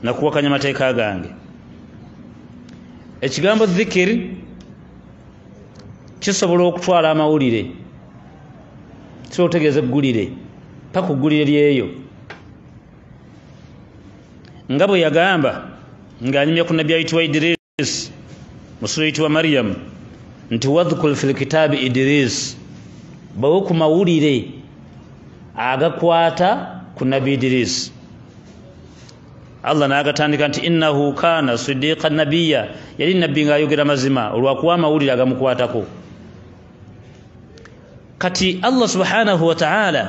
Nakuwakanya mateeka gange. Ekigambo dhikiri kisobola okutwala amawulire, kisobola okutegeeza eggulire, paka eggulire lyeyo. Nga bwe yagamba ng'anyumya ku nabbi ayitibwa Idris mu sura eyitibwa Mariyamu nti wadhkur fil kitaabi Idris, bawe ku mawulire agakwata ku nabbi Idris. Allah n'agatandika nti innahu kana sidiqa nabiyya, yali nabbi ng'ayogera mazima olwakuwa amawulire agamukwatako. Kati Allah subhanahu wa ta'ala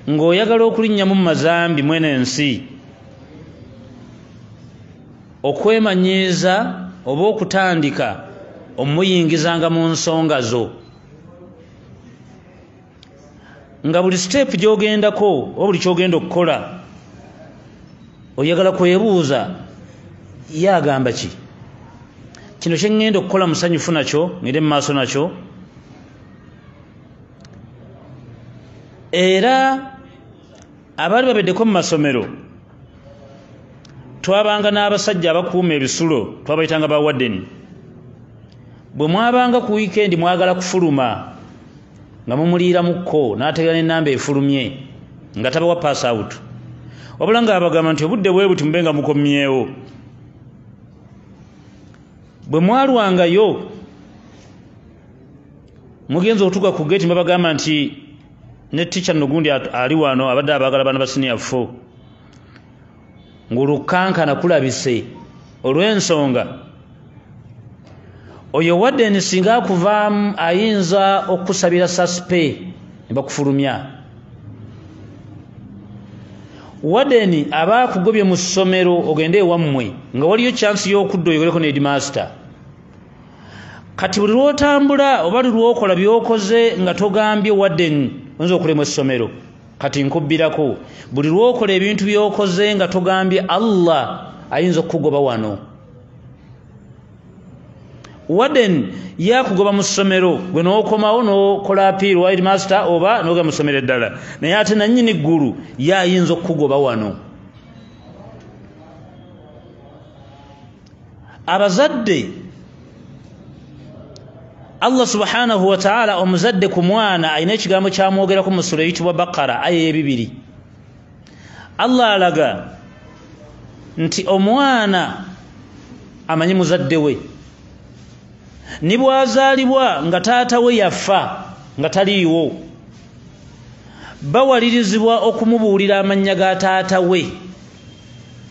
ng'oyagala okulinnyamu mu mazambi mwene ensi, okwemanyiiza oba okutandika omuyingizanga mu nsonga zo, nga buli siteepu gy'ogendako oba buli ky'ogenda okukola oyagala kwebuuza ye agamba ki, kino kye ŋŋenda okukola musanyufu nakyo, ngende mu maaso nakyo. Era abaali babeddeko mu masomero twabanga n'abasajja abakuuma ebisulo, twabayitanga ba wadeni. Bwe mwabanga ku wiikendi mwagala kufuluma nga mumuliiramukko n'ategeera n'ennamba efulumye nga tabawa pass out, wabula ng'abagamba nti obudde bwe buti mube nga mukomyewo. Bwe mwalwangayo mugenza okutuuka ku geeti babagamba nti ne teacher nno gundi ali wano abadde abaagala baana ba senior 4, ng'olukankana kulabise olw'ensonga oyo wadeni singa akuvaamu ayinza okukusabira saspe ne bakufulumya. Wadeni aba akugobye mu ssomero ogende ewammwe nga waliyo chance y'okudda oyogereko ne headmaster. Kati buli lw'otambula oba buli lw'okola by'okoze nga togambye wadeni oyinza okulemwa essomero. Kati nkubbirako, buli lw'okola ebintu by'okoze nga togambye Allah ayinza okukugoba wano. Wadeni yakugoba mu ssomero gwe n'okomawo n'okola apiiru wa headmaster oba n'ogenda mu ssomero eddala, naye ate nannyini ggulu ye ayinza okukugoba wano. Abazadde, Allah subhanahu wa ta'ala omuzadde ku mwana alina ekigambo kyamwogerako mu sura eyitibwa Bakara aya ey'ebibiri. Allah alaga nti omwana amanyi muzadde we, ni bw'azaalibwa nga taata we yafa nga taliiwo, bawalirizibwa okumubuulira amannya ga taata we.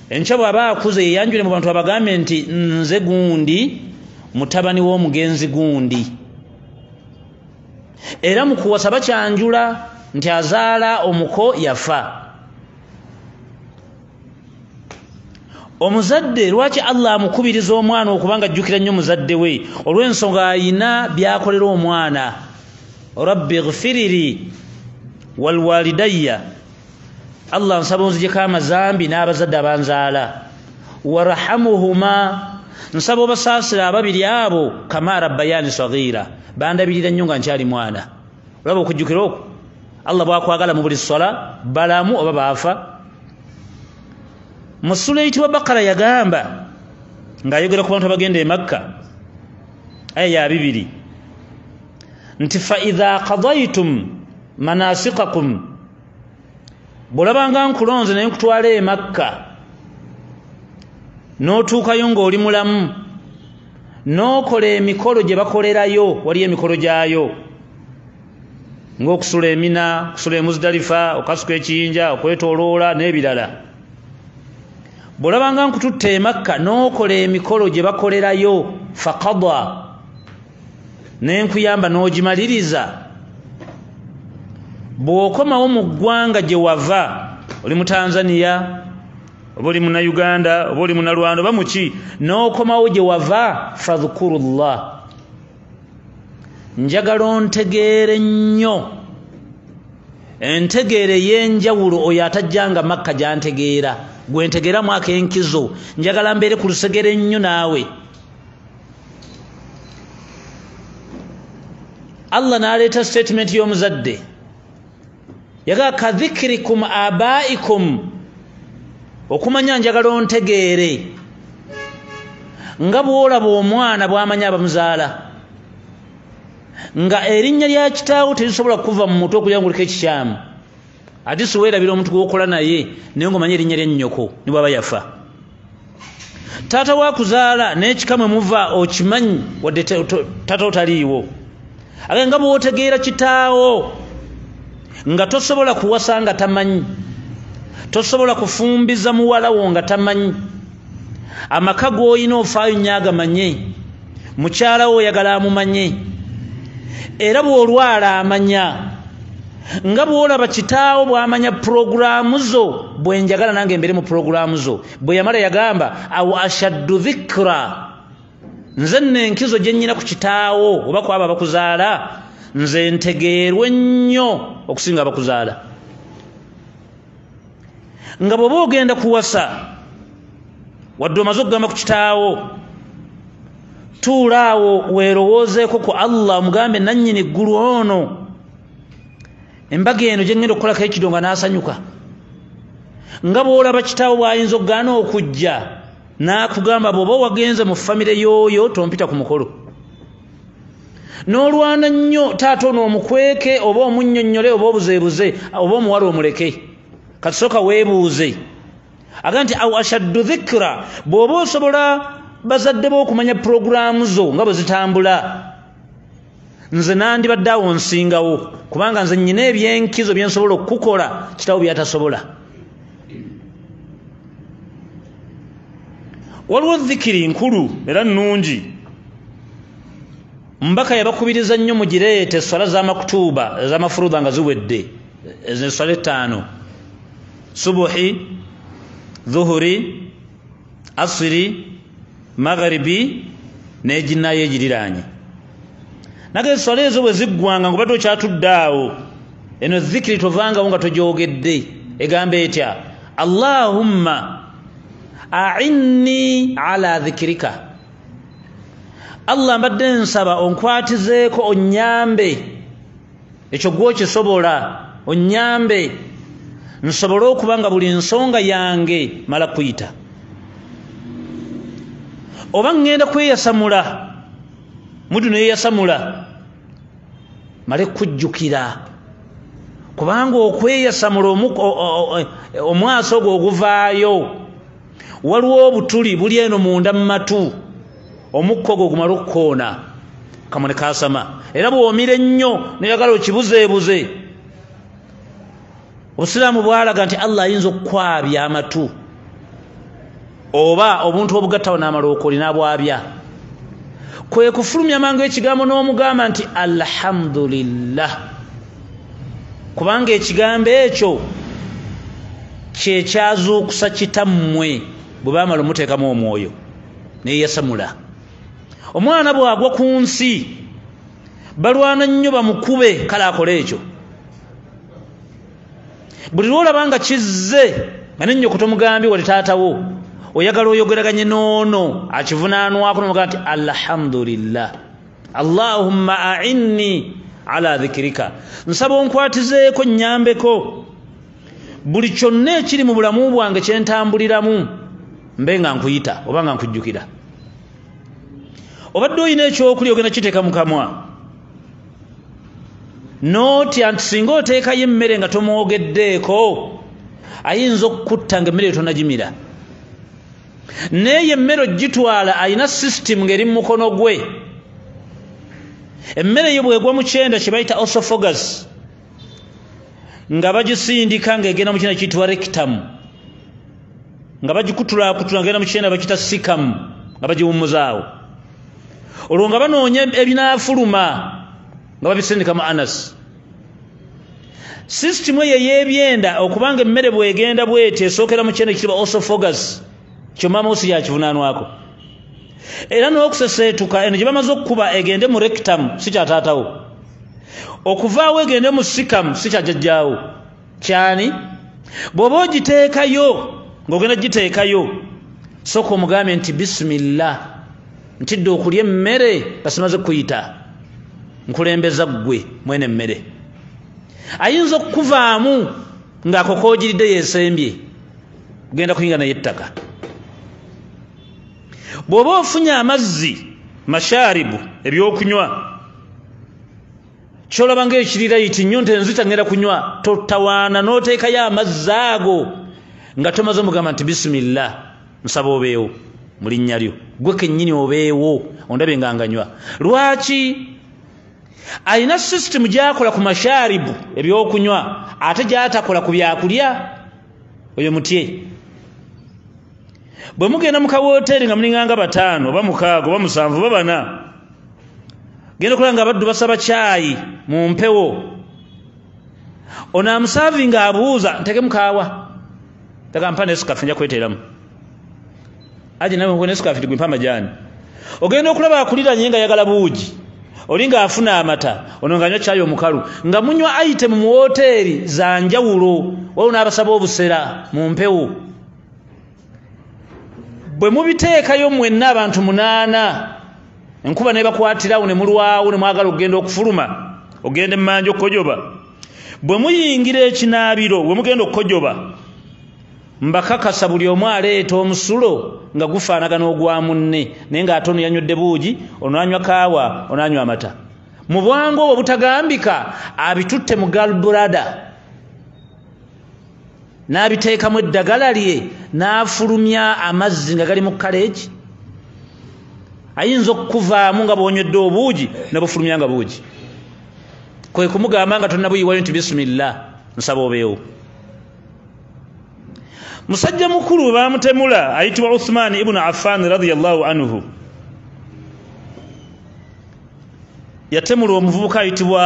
Enkya bw'aba akuze yeyanjule mu bantu abagambe nti nze gundi mutabani w'omugenzi gundi. Era mu kuwasa bakyanjula nti azaala omuko yafa. Omuzadde lwaki Allah amukubiriza omwana okubanga ajjukira nnyo muzadde we? Olw'ensonga ayina by'akolera omwana. Rabbi ghfiriri walwalidayya, Allah nsaba onzijeko amazambi n'abazadde abanzaala. Warhamuhuma, nsaba obasaasira ababiri abo, kama rabbayani saghira, bandabirira nnyo nga nkyali mwana. Olaba okujjukira okwo Allah bw'akwagala mu buli ssala, balamu oba baafa. Mu sura eyitibwa Bakara yagamba ng'ayogera ku bantu abagenda e Makka aya ya 2 nti fa idha qadaytum manasikakum, bw'olabanga nkulonze naye nkutwala e Makka n'otuukayo ng'oli mulamu n'okola emikolo gye bakolerayo, waliyo emikolo gyayo ng'okusula Emina, okusula e Muzdalifa, okukasuka ekiyinja, okwetooloola n'ebirala. Bw'olabanga nkututte e Makka n'okola emikolo gye bakolerayo, faqada, ne nkuyamba n'ogimaliriza, bw'okomawo mu ggwanga gye wava, oli mu Tanzania oba oli Munnayuganda oba oli Munnalwanda oba muki, n'okomawo gye wava, fadhkurullah, njagala ontegeere nnyo entegeere ey'enjawulo oyo atajjanga Makka gy'antegeera, gwe ntegeeramu ak'enkizo, njagala mbeere ku lusegere nnyo naawe. Allah n'aleeta statement y'omuzadde, yagamba kadhikirikum abaikum, Okumanya njagala ontegeere nga bw'olaba omwana bw'amanya abamuzaala, nga erinnya lya kitaawo terisobola kuva mu mutwe okugira nguliko ekikyamu. Ate si weerabira omuntu gw'okola naye naye ng'omanya erinnya lya nnyoko ne bw'aba yafa. Taata wakuzaala n'ekika mwe muva okimanyi wadde taata otaliiwo. Ate nga bw'otegeera kitaawo nga tosobola kuwasa nga tamanyi, tosobola kufumbiza muwala wo nga tamanyi, amaka g'olina ofaayo nnyo agamanye, mukyala wo oyagala amumanye, era bw'olwala amanya. Nga bw'olaba kitaawo bw'amanya pulogulaamu zo, bwe njagala nange mbeere mu pulogulaamu zo. Bwe yamala yagamba awo ashaddu dhikra, nze nno enkizo gye nnyina ku kitaawo oba ku abo abakuzaala, nze ntegeerwe nnyo okusinga abakuzaala. Nga bw'oba ogenda kuwasa, wadde omaze okugamba ku kitaawo, tuula awo weerowoozeeko ku Allah, omugambe nannyini ggulu ono embaga eno gye ŋŋenda okukolako ekido nga n'asanyuka. Nga bw'olaba kitaawo bw'ayinza okugaana okujja n'akugamba bw'oba wagenze mu famire y'oyo tompita ku mukolo. N'olwana nnyo taata ono omukweke oba omunnyonnyole oba obuzeebuze oba omuwala omuleke. Kati sooka weebuuze. Agamba nti awo ashaddu dhikra, bw'oba osobola bazadde bo okumanya pulogulaamu zo nga bwe zitambula, nze nandibadde awo nsingawo, kubanga nze nnyina ebyenkizo bye nsobola okukukola kitaawo by'atasobola. Waliwo dhikiri nkulu era nnungi, Mbaka yabakubiriza nnyo mugireete esswala z'amakutuuba ez'amafurudha nga ziwedde, ezo esswala 5: subuhi, dhuhuri, asiri, magharibi n'eginnayo egiriraanye. Naye esswala ezo bwe ziggwanga ng'obadde okyatudde awo, eno dhikiri tovangawo nga togyogedde. Egamba etya? Allahumma a'inni ala dhikirika. Allah mbadde nsaba onkwatizeeko onnyambe, ekyo gw'okisobola, onnyambe nsobole okuba nga buli nsonga yange mala kuyita. Oba ŋŋenda kweyasamula, muddu neyeyasamula, male kujjukira, kubanga okweyasamula omwaso ogwo oguvaayo waliwo obutuli buli eno munda mu matu, omukka ogwo gumala okukoona kamwe ne kaasama. Era bw'omira ennyo n'oyagala okibuzeebuze, Obusiraamu bwalaga nti Allah ayinza okukwabya amatu oba obuntu obugattawo n'amalookoli n'abwabya. Kwe kufulumya mangu ekigambo n'omugamba nti alhamdulillah, kubanga ekigambo ekyo kye kyazuukusa kitammwe bwe baamala omuteekamu omwoyo neyeyasamula. Omwana bw'agwa ku nsi balwana nnyo bamukube, kale akole ekyo. Buli lw'olaba nga kizze nga nennyoko tomugambye wali taatawo, oyagala oyogeraganye n'ono akivunaanwako n'omugamba nti alhamdulillah, Allahumma a'inni ala dhikirika, nsaba onkwatizeeko nnyambeko buli kyonna ekiri mu bulamu bwange kye ntambuliramu mbe nga nkuyita oba nga nkujjukira. Obadde olina ekyokulya ogenda kiteeka mu kamwa, n'otya nti singa oteekayo emmere nga tomwogeddeeko ayinza okukutta ng'emmere yo tonagimira. Naye emmere ogitwala alina system ng'eri mu mukono gwe. Emmere yo bw'egwa mu kyenda kye bayita esophagus, nga bagisindika ng'egenda mu kyenda kiyitibwa rectum, nga bagikutulakutula ng'egenda mu kyenda bakiyita cecum, nga bagiwummuzaawo. Olwo nga banoonya ebinaafuluma nga babisindika mu anus. Sisitimu eyo ey'ebyenda okubanga emmere bw'egenda bw'eti esookera mu kyenda ekiyitibwa esophagus, kyo maama wo si yakivunaanwako. Era n'okuseseetuka eno gye bamaze okukuba egende mu rectum si kya taatawo, okuvaawo egende mu cecum si kya jjajjaawo. Kyani? Bw'oba ogiteekayo ng'ogenda giteekayo, sooka omugambe nti bisimillah, ntidde okulya emmere nga simaze kuyita, nkulembeza ggwe mwene emmere. Ayinza okukuvaamu ng'akokoogiridde yeesembye. Genda kuyinga naye ettaka. Bw'oba ofunye amazzi masharibu ebyokunywa, kyolaba ng'ekiriraiti nnyo nti enzita ngenda kunywa, totawaana n'oteekayo amazzi ago nga tomaze omugamba nti bisimillah, nsaba obeewo mu linnya lyo, gwe kennyini obeewo ondabe nga nganywa. Lwaki? Alina sisitimu gy'akola ku masharibu ebyokunywa ate gy'atakola ku byakulya. Oyo mutye. Bwe mugenda mu kawoteeri nga mulinganga 5 oba 6 oba 7 oba 4, genda okulaba nga abaddu basaba caayi mu mpewo. Ono amusaavinga abuuza, nteeke mukaawa, taka mpa nesikafe nja kweteeramu. Aje nawe nkuwe nesikafe tigwe mpa amajaani. Ogenda okulaba akuliranye nga ayagala buugi, oli ng'afuna amata, ono ng'anywa caayi omukalu, nga munywa item mu woteeri za njawulo. Waliwo n'abasaba obusera mu mpewo. Bwe mubiteekayo mwenna abantu 8, enkuba nebakwatirawo ne mulwawo ne mwagala okugenda okufuluma, ogenda emmanja okukojoba. Bwe muyingira ekinaabiro, bwe mugenda okukojoba, mbakakasa buli omu aleeta omusulo nga gufaanagana ogwa munne, naye ng'ate ono yanywedde buugi, ono anywa kaawa, ono anywa amata. Mu bwangu obwo butagambika abitutte mu gallbladder n'abiteekamu eddagala lye n'afulumya amazzi nga gali mu kaleegi. Ayinza okukuvaamu nga bw'onywedde obuugi n'obufulumya nga buugi. Kwe kumugamba nga tonnabuyiwayo nti bisimillah, nsaba obeewo. Musajja mukulu bwe baamutemula ayitibwa Uthman ibn Affan radiyallahu anhu, yatemula omuvubuka ayitibwa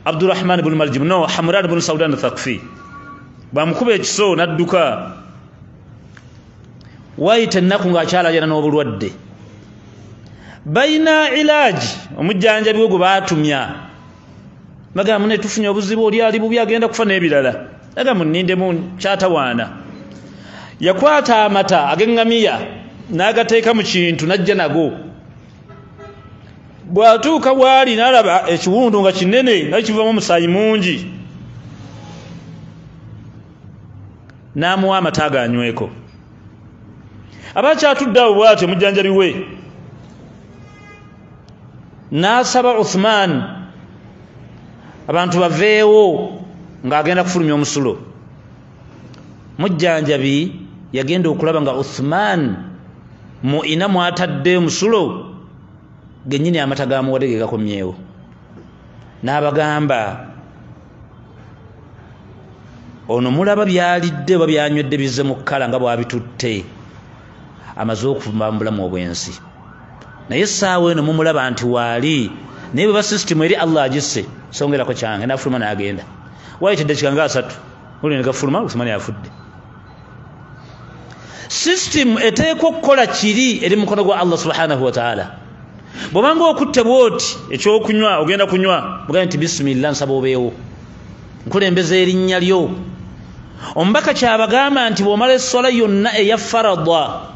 Abdurrahman ibn Maljim, no Hamran ibn Saudan Thaqfi. Bamukuba ekiso n'adduka. Wayita ennaku ng'akyalajana n'obulwadde. Balina ilaaji omujjanjabi we gwe baatumya, bagamba munne tufunye obuzibu, oli ali bubi agenda kufa n'ebirala. Agamba munnindemu kyatawaana. Yakwata amata ag'eŋŋamiya n'agateeka mu kintu n'ajja nago. Bw'atuuka bw'ali n'alaba ekiwundu nga kinene nga kivamu omusaayi mungi, n'amuwa amata aganyweko. Aba akyatudde awo bw'atyo omujjanjabi we n'asaba Uthman abantu baveewo ng'agenda kufulumya omusulo. Mujjanjabi yagenda okulaba nga Uthman mu ina mwatadde omusulo gennyini amata gamuwadde ge gakomyewo. N'abagamba, ono mulaba byalidde oba byanywedde bizze mu kkala nga bw'abitutte, amaze okuva mu bulamu obw'ensi. Naye essaawa eno mumulaba nti waali, naye bwe ba sisitimu eri Allah agisse, songerako kyange, n'afuluma n'agenda. Wayita eddakiika nga 3, oli ne gafuluma, Uthman afudde. Sisitimu eteekwa okukola kiri eri mukono gwa Allah subhanahu wa ta'ala. Bw'obanga okutte bw'oti ekyokunywa, ogenda kunywa, mugambe nti bisimillah, nsaba obeewo, nkulembeza erinnya lyo. Omubaka kyabagamba nti bw'omala esswala yonna eya farada,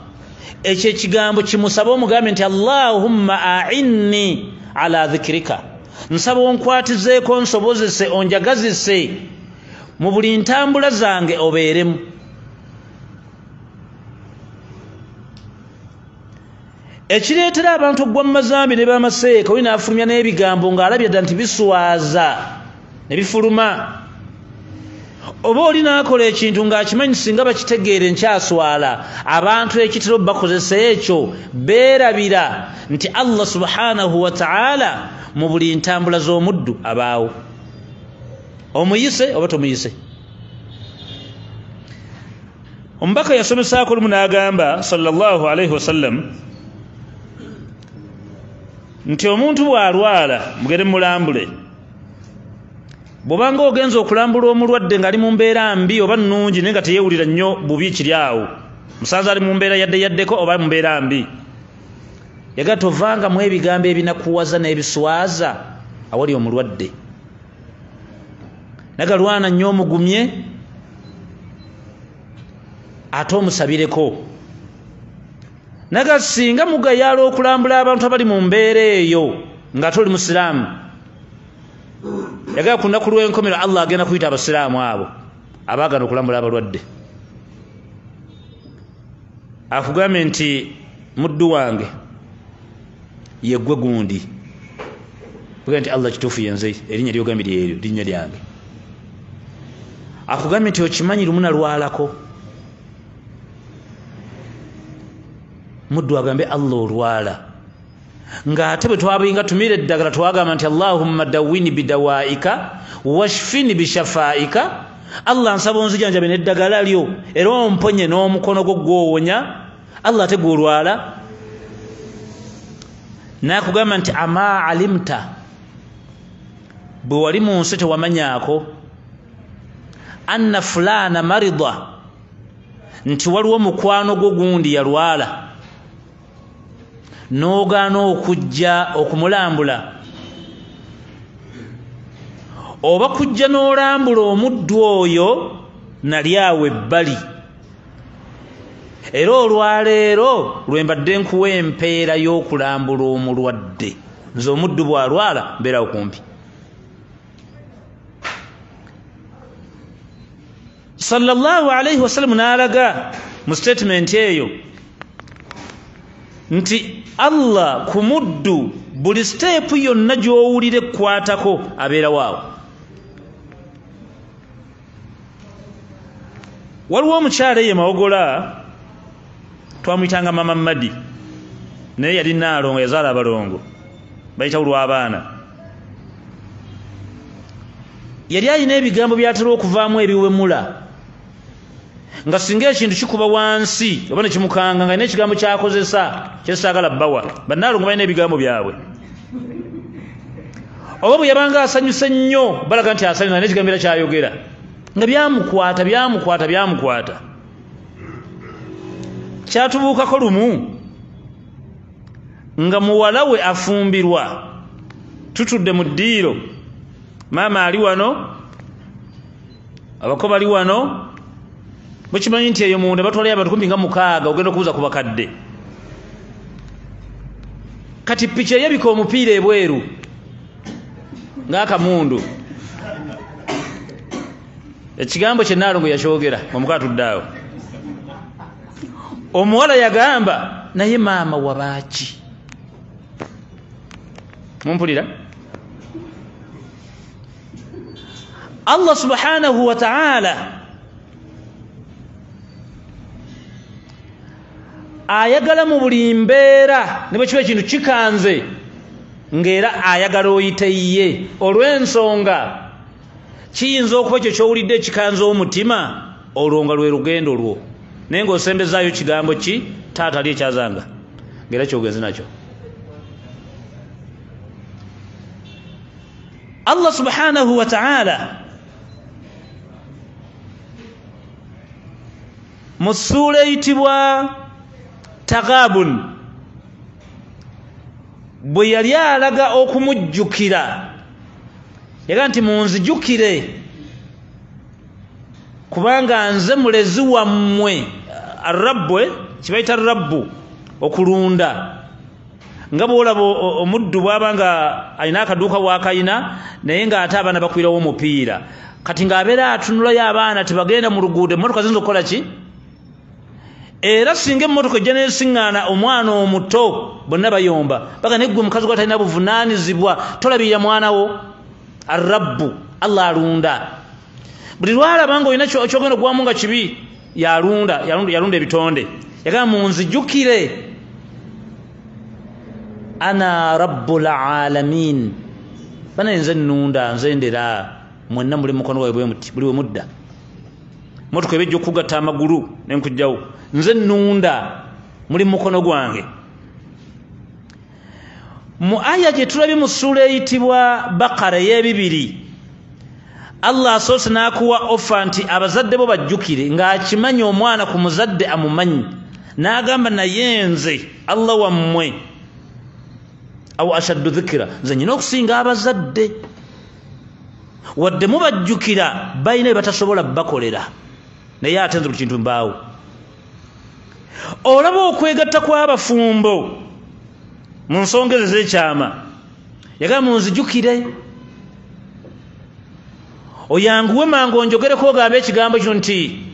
ekyo ekigambo kimusabe omugambe nti Allahumma a'inni ala dhikrika, nsaba onkwatizeeko, nsobozese, onjagazise mu buli ntambula zange obeeremu. Ekireetera abantu okugwa mu mazambi ne bamaseeka, oli n'afulumya n'ebigambo ng'alabye ddala nti biswaza ne bifuluma. Oba oli n'akola ekintu ng'akimanyi singa bakitegeere nkyaswala, abantu ekitera bakozesa ekyo beerabira nti Allah subhanahu wa ta'ala mu buli ntambula z'omuddu abaawo. Omuyise oba tomuyise. Omubaka yasomesaako olumu n'agamba sallallahu alaihi wasallam nti omuntu bw'alwala mugende mulambule. Bw'obanga ogenza okulambula omulwadde ng'ali mu mbeera mbi oba nnungi naye nga teyeewulira nnyo bubi kiri awo, musanze ali mu mbeera yadde yaddeko oba mu mbeera mbi, yaga tovangamu ebigambo ebinakuwaza n'ebiswaza awali omulwadde. Nagalwana nnyo omugumye ate omusabireko. Naga singa mugayaala okulambula abantu abali mu mbeera eyo nga toli musiraamu, yagala ku lunaku lw'enkomero Allah agenda kuyita abasiraamu abo Abaagala okulambula abalwadde, akugambye nti muddu wange yeggwe gundi, buga nti Allah kituufu yenze, erinnya lyogambye lyeryo linnya lyange. Akugambye nti okimanyi lumu nalwalako. Muddu agambe Allah olwala, ng'ate bwe twabinga tumira eddagala twagamba nti Allahumma dawini bidawaika washfini bishafaika, Allah nsaba onzijanjabe n'eddagala lyo era omponye n'omukono gwo gwowonya. Allah ate gwolwala. N'akugamba nti ama alimta, bwe wali mu nsi tewamanyaako anna fulana marida, nti waliwo mukwano gwo gundi yalwala, n'ogaana okujja okumulambula, oba kujja n'olambula omuddu oyo nali awo ebbali, era olwaleero lwe mbadde nkuwa empeera y'okulambula omulwadde. Nze omuddu bw'alwala mbeerawo kumpi. Sallallahu alaihi wasallam n'alaga mu statement eyo nti Allah ku muddu buli siteepu yonna gy'owulira ekkwatako abeera waawo. Waliwo omukyala ye Mawogola, twamuyitanga Mama Madi, naye yali Nnaalongo, yazaala abalongo bayitawo lw'abaana. Yali alina ebigambo by'atera okuvaamu ebiwemula, nga singa ekintu kikuba wansi oba ne kimukanga, nga alina ekigambo ky'akozesa kyesaagala bbawa. Bannaalongo balina ebigambo byabwe. Oba bwe yabanga asanyuse nnyo balaga nti asanyuse, alina ekigambo era ky'ayogera, nga byamukwata byamukwata byamukwata. Kyatubuukako lumu nga muwala we afumbirwa, tutudde mu ddiiro, maama ali wano, abako bali wano. Mukimanyi nti eyo munda batwalayo abantu kumpi nga 6, ogenda okubuuza ku bakadde. Kati piki eyabika omupiira ebweru ng'akamundu. Ekigambo kye Nnaalongo yakyogera omuka atudde awo. Omuwala yagamba, naye maama wabaaki? Mumpulira? Allah subhanahu wa ta'ala ayagala mu buli mbeera, ne bwe kiba ekintu kikanze, ng'era ayagala oyite ye, olw'ensonga kiyinza okuba ekyo ky'owulidde ekikanze omutima, olwo nga lwe lugendo lwo, naye ng'osembezaayo kigambo ki taata ali ekyazanga, ng'era kyogenze nakyo. Allah subhanahu wa ta'ala mu ssuula eyitibwa Taghabun, bwe yali alaga okumujjukira, yaga nti munzijukire kubanga nze mulezi wammwe. Arrabbwe kibayita rabbu, okulunda. Nga bw'olaba omuddu bw'aba nga alina akaduuka waakayina, naye ng'ate abaana bakwirawo omupiira, kati ng'abeera atunulayo abaana tebagenda mu luguudo, emmotoka ziyinza okukola ki? Era singa emmotoka ejja n'esiŋŋaana omwana omuto, bonna bayomba baga, naye ggwe omukazi gwatalina buvunaanyizibwa, tolabirira mwana wo. Arrabbu, Allah alunda. Buli lw'alaba ng'olina ky'ogenda okugwamu nga kibi, yalunda yalunda ebitonde. Yagamba munzijukire, ana rabbul alamin, bana nze nnunda, nze ndera, mwenna muli mukono gwange bwe muti, buli we mudda motoka ebejja okugatta amagulu ne nkugjawo, nze nnunda, muli mukono gwange. Mu aya gye tulabye mu ssuula eyitibwa Bakara ey'ebibiri, Allah asoose n'akuwa ofa nti abazadde bo bajjukire, ng'akimanyi omwana ku muzadde amumanyi, n'agamba naye nze Allah wammwe aw ashaddu dhikra, nze nyina okusinga abazadde, wadde mubajjukira balina bye batasobola bakolera, naye ate nze buli kintu mbaawo. Olaba okwegatta kw'abafumbo mu nsonga ezo ez'ekyama, yagamba munzijukire. Oyanguwe mangu onjogereko ogambe ekigambo kino nti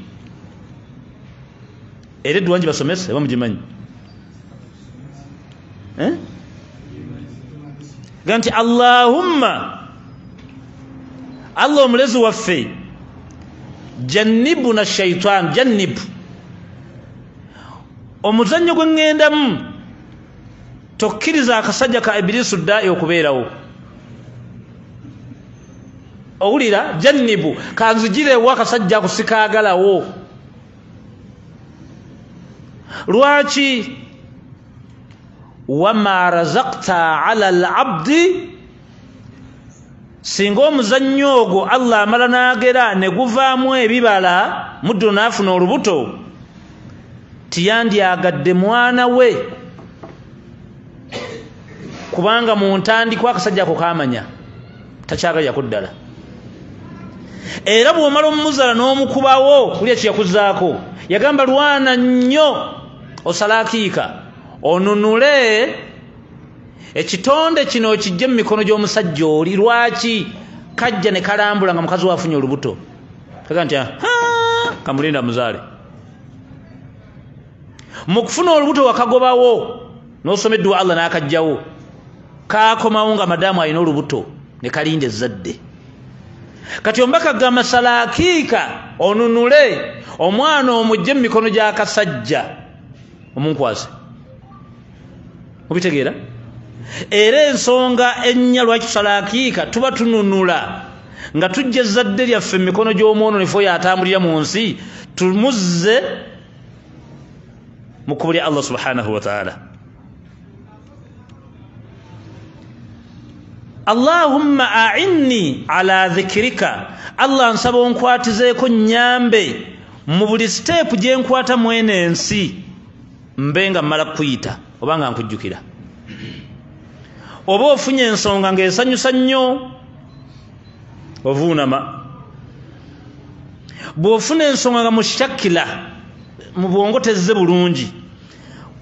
era edduwa ngibasomese oba mugimanyi? Ga nti Allahumma, Allah omulezi waffe, jannibuna shaitan, jannibu omuzannyo gwe ŋŋendamu, tokkiriza akasajja ka Ibilisu ddayi okubeerawo. Owulira? Jannibu kanzigirewo akasajja ako sikaagalawo. Lwaki? Wama razakta ala al-abdi, singa omuzannyo ogwo Allah amala n'agera ne guvaamu ebibala, muddu n'afuna olubuto, tiyandyagadde mwana we, kubanga mu ntandikwa akasajja ako kaamanya takyagalirako ddala. Era bw'omala omuzala n'omukubawo kulya kyeyakuzaako, yagamba lwana nnyo osale akiika onunule ekitonde kino okijje mu mikono gy'omusajja oli. Lwaki? Kajja ne kalambula nga mukazi we afunye olubuto, kaga nti kamulinda muzaale. Mu kufuna olubuto wakagobawo n'osoma edduwa Allah n'akajjawo, kakomawo nga madamu alina olubuto ne kalinda ezzadde. Kati omubaka agamba sala akiika onunule omwana omujje mu mikono gy'akasajja omunkwase. Mubitegeera? Era ensonga ennya lwaki tusala akiika, tuba tununula nga tujja ezzadde lyaffe mu mikono gy'omwononefu oyo atambulira mu nsi, tumuzze mu kkubo lya Allah subhanahu wa ta'ala. Allahumma a'inni ala dhikrika, Allah nsaba onkwatizeeko nnyambe mu buli siteepu gye nkwata mwene ensi, mbe nga mmala kuyita oba nga nkujjukira. Oba ofunye ensonga ng'esanyusa nnyo, ovuunama. Bw'ofuna ensonga nga mushakila, mu bwongo tezze bulungi,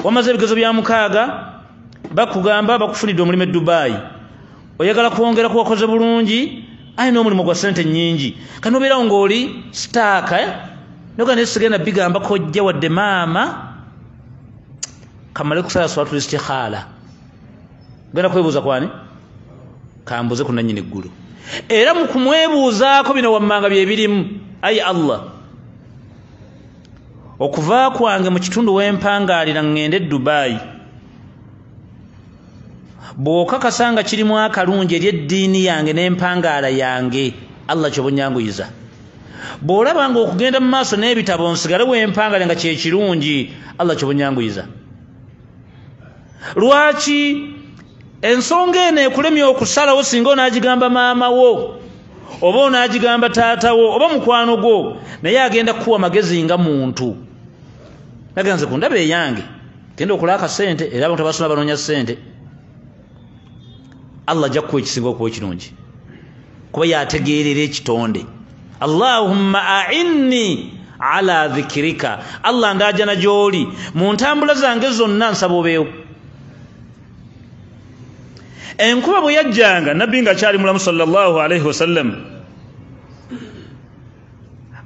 wamaze ebigezo bya 6, bakugamba bakufunidde omulimu e Dubai, oyagala kwongera ku wakoze bulungi, ayi n'omulimu gwa ssente nnyingi, kano obeerawo ng'oli sitaaka, noga naye sigenda bigamba kojja wadde maama, kamale kusala swalatul istikhaala. Genda kwebuuza kwani? Kambuze ku nannyini ggulu. Era mu kumwebuuzaako bino wammanga bye birimu, ayi Allah, okuva kwange mu kitundu wempangaalira ŋŋende e Dubai, bw'okakasa nga kirimu akalungi eri eddiini yange n'empangaala yange, Allah ky'obonnyanguyiza. Bw'olaba nga okugenda mu maaso n'ebitabo nsigale wempangaale nga kye kirungi, Allah ky'obonnyanguyiza. Lwaki ensonga eno ekulemye okusalawo singa onaagigamba maama wo oba onaagigamba taata wo oba mukwano gwo, naye agenda kukuwa magezi nga muntu. Nagenze ku ndaba eyange, genda okola akasente, era abantu abasoma banoonya ssente. Allah ajja kukuwa ekisinga okuba ekirungi, kuba yategeerera ekitonde. Allahumma a'inni ala dhikrika, Allah ndaajana gy'oli mu ntambula zange zonna, nsaba obeewo. Enkuba bwe yajjanga, nabbi ng'akyali mulamu sallallahu alaihi wasallam,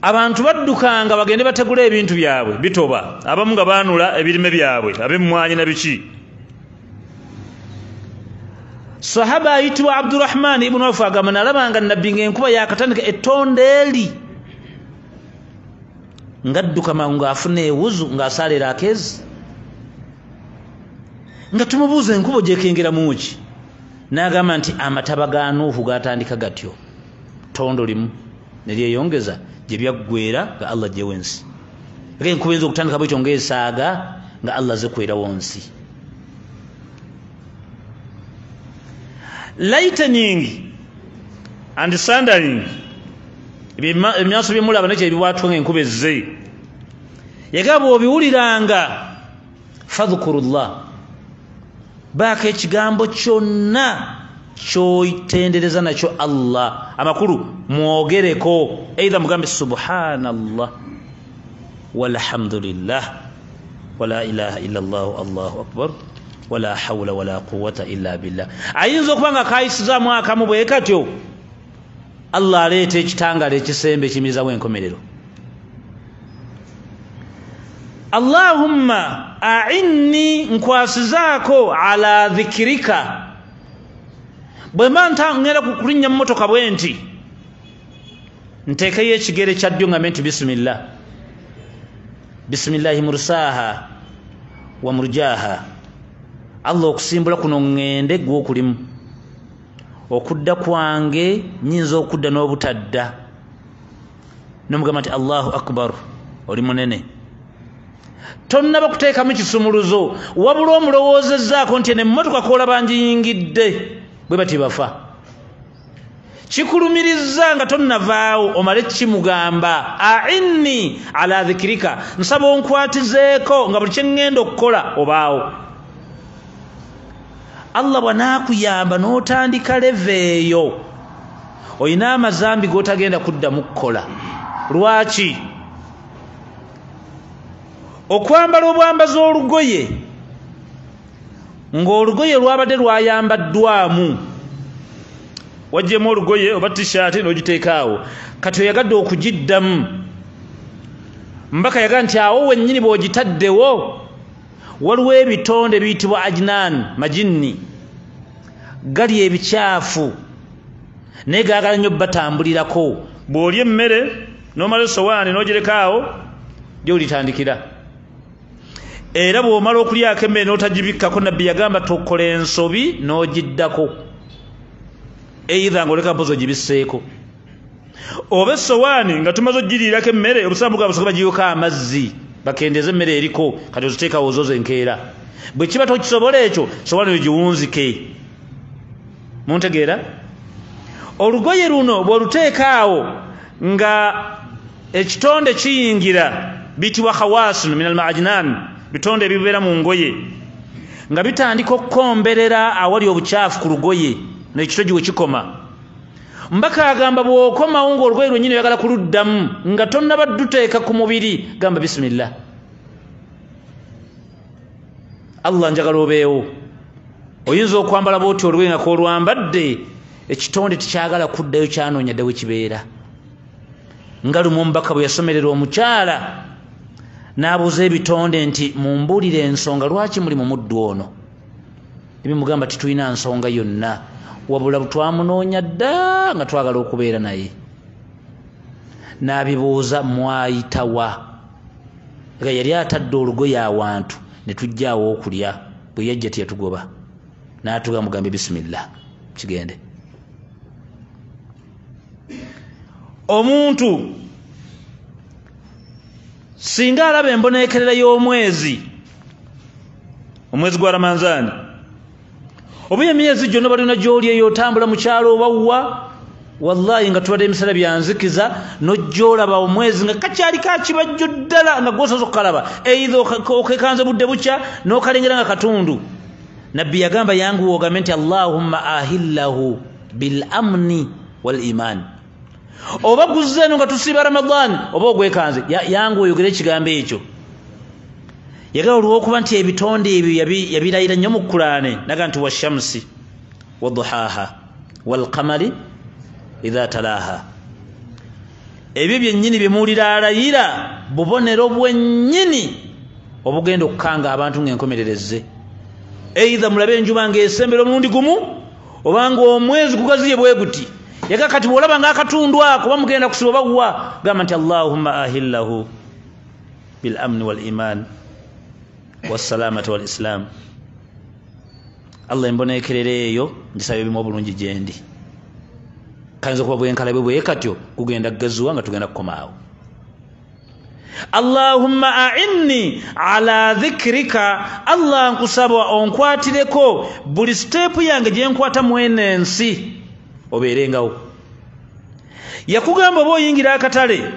abantu baddukanga bagende bategula ebintu byabwe bitoba, abamu nga baanula ebirime byabwe ab'emmwanyi na biki. Sahaba ayitibwa Abdurrahman ibn Auf agamba nalabanga nabbi ng'enkuba yakatandika ettonda eri, ng'adduka mangu ng'afuna ewuzu ng'asaalera akeezi, nga tumubuuza enkuba gyekengeramu ki, n'agamba nti amataba ga Nuuhu gatandika gatyo, ttondo limu ne lyeyongeza gye byaggwera nga Allah gyewa ensi. Era enkuba eyinza okutandika bwetyo ng'esaaga nga Allah zekwerawo nsi. Lightning and thundering, ebimyanso byemulaba nekyo ebibwatuka ng'enkuba ezze, yagamba bw'obiwuliranga fadhkurullah, baako ekigambo kyonna ky'otendereza nakyo Allah. Amakulu mwogereko, either mugambe subhanallah walhamdulillah wala ilaha illa Allah allahu akbar wala hawla wala quwwata illa billah. Ayinza okuba nga kayisizaamu akamu bwe katyo, Allah aleeta ekitangala ekisembe ekiyimirizawo enkomerero. Allahumma a'inni, nkwasizaako ala dhikirika. Bwe mba ngenda kulinnya mmotoka bwe nti nteekeyo ekigere kya ddyo ngambe nti bisimillah, bisimillahi mursaha wa murjaha. Allah, okusimbula kuno ŋŋende gw'okulimu, okudda kwange nyinza okudda n'obutadda. Nomugamba nti Allahu akbar, oli munene. Tonnaba kuteekamu kisumuluzo, wabula omulowoozezzaako nti nemmotoka koolaba ngiyingidde, bwe bati bafa. Kikulumiriza nga tonnavaawo, omale kimugamba a'inni ala dhikirika, nsaba onkwatizeeko nga buli kye ŋŋenda okukola obaawo. Allah bw'anaakuyamba n'otandika leve eyo, olina amazambi g'otagenda kuddamu kukola. Lwaki? Okwambala obwambazi olugoye ng'olugoye lwabadde lwayambaddwamu, waggyemu olugoye oba tishaati n'ogiteekaawo, kati oyagadde okugiddamu, mbaka yagaa nti awo wennyini bw'ogitaddewo waliwo ebitonde biyitibwa ajnan, majinni, gali ebikyafu naye gaagala nnyo batambulirako. Bw'olya emmere n'omala esowaani n'ogirekaawo, gy'olitandikira. Era bw'omala okulyako emmere n'otagibikkako, Nabbi yagamba tokola ensobi n'ogiddako, eitha ng'oleka mpozi ogibisseeko, oba essowaani nga tumaze ogiriirako emmere, obusambu bwa busoka bagiyoko amazzi bakendeeze emmere eriko, kati oziteekawo ozoza enkeera. Bwe kiba tokisobola ekyo, sowaani ogiwunzike. Muntegeera? Olugoye luno bw'oluteeka awo nga ekitonde kiyingira, biyitibwa khawasun min almajnan, bitonde ebibeera mu ngoye, nga bitandika okukomberera awali obukyafu ku lugoye n'ekitogi we kikoma. Mbaka agamba bw'okomawo ng'olugoye lwennyini oyagala kuluddamu nga tonnaba dduteeka ku mubiri, gamba bisimillah, Allah njagala obeewo. Oyinza okwambala bw'oti olugoye nga k'olwambadde, ekitonde tekyagala kuddayo, kyanoonya dda we kibeera. Nga lumu omubaka bwe yasomerera omukyala n'abuuza ebitonde nti mumbuulire ensonga lwaki muli mu muddu ono. Ebimugamba titulina nsonga yonna, wabula twamunoonya dda nga twagala okubeera naye. N'abibuuza mwayitawa, nga yali atadde olugoye awantu ne tujjaawo okulya, bwe yajja teyatugoba, n'atuga mugambe bisimillah kigende. Omuntu singa alaba emboneekerera y'omwezi, omwezi gwa Ramanzaani, oba emyezi gyonna balina gy'oli eyo otambula mu kyalo oba wa, wallahi nga tubadde emisana byanzikiza, n'ojja olaba omwezi nga kakyali kakibajjo ddala nga gw'osoose okukalaba, eitha okekanze budde bukya n'okalengera nga katundu. Nabbi yagamba yanguwa ogambe nti Allahumma ahillahu bil amni wal iman. Oba guzze eno nga tusiiba Ramadhan oba ogwekanze, yanguwa oyogere ekigambo ekyo. Yagala olw'okuba nti ebitonde ebyo yabirayira nnyo mu Kulaane, naga nti washamsi waduhaha walqamari idha talaha. Ebyo byennyini bye muwulira alayira bubonero bwennyini obugenda okukanga abantu ng'enkomererezze. Eitha mulabe enjuba ng'esembera omulundi gumu, obanga omwezi gugaziye bwe guti. Yaga kati bw'olaba ng'akatundu ako bamugenda kusiba oba wa, gamba nti Allahumma ahillahu bil amni wal iman wassalamati wal islam. Allah emboneekerera eyo ngisaba ebimu obulungi gyendi. Kayinza okuba bwenkala bwe bwe katyo kugenda kugaziwa nga tugenda kukomaawo. Allahumma a'inni ala dhikrika, Allah nkusaba onkwatireko buli siteepu yange gye nkwata mwene ensi obeerengawo. Yakugamba oba oyingira akatale,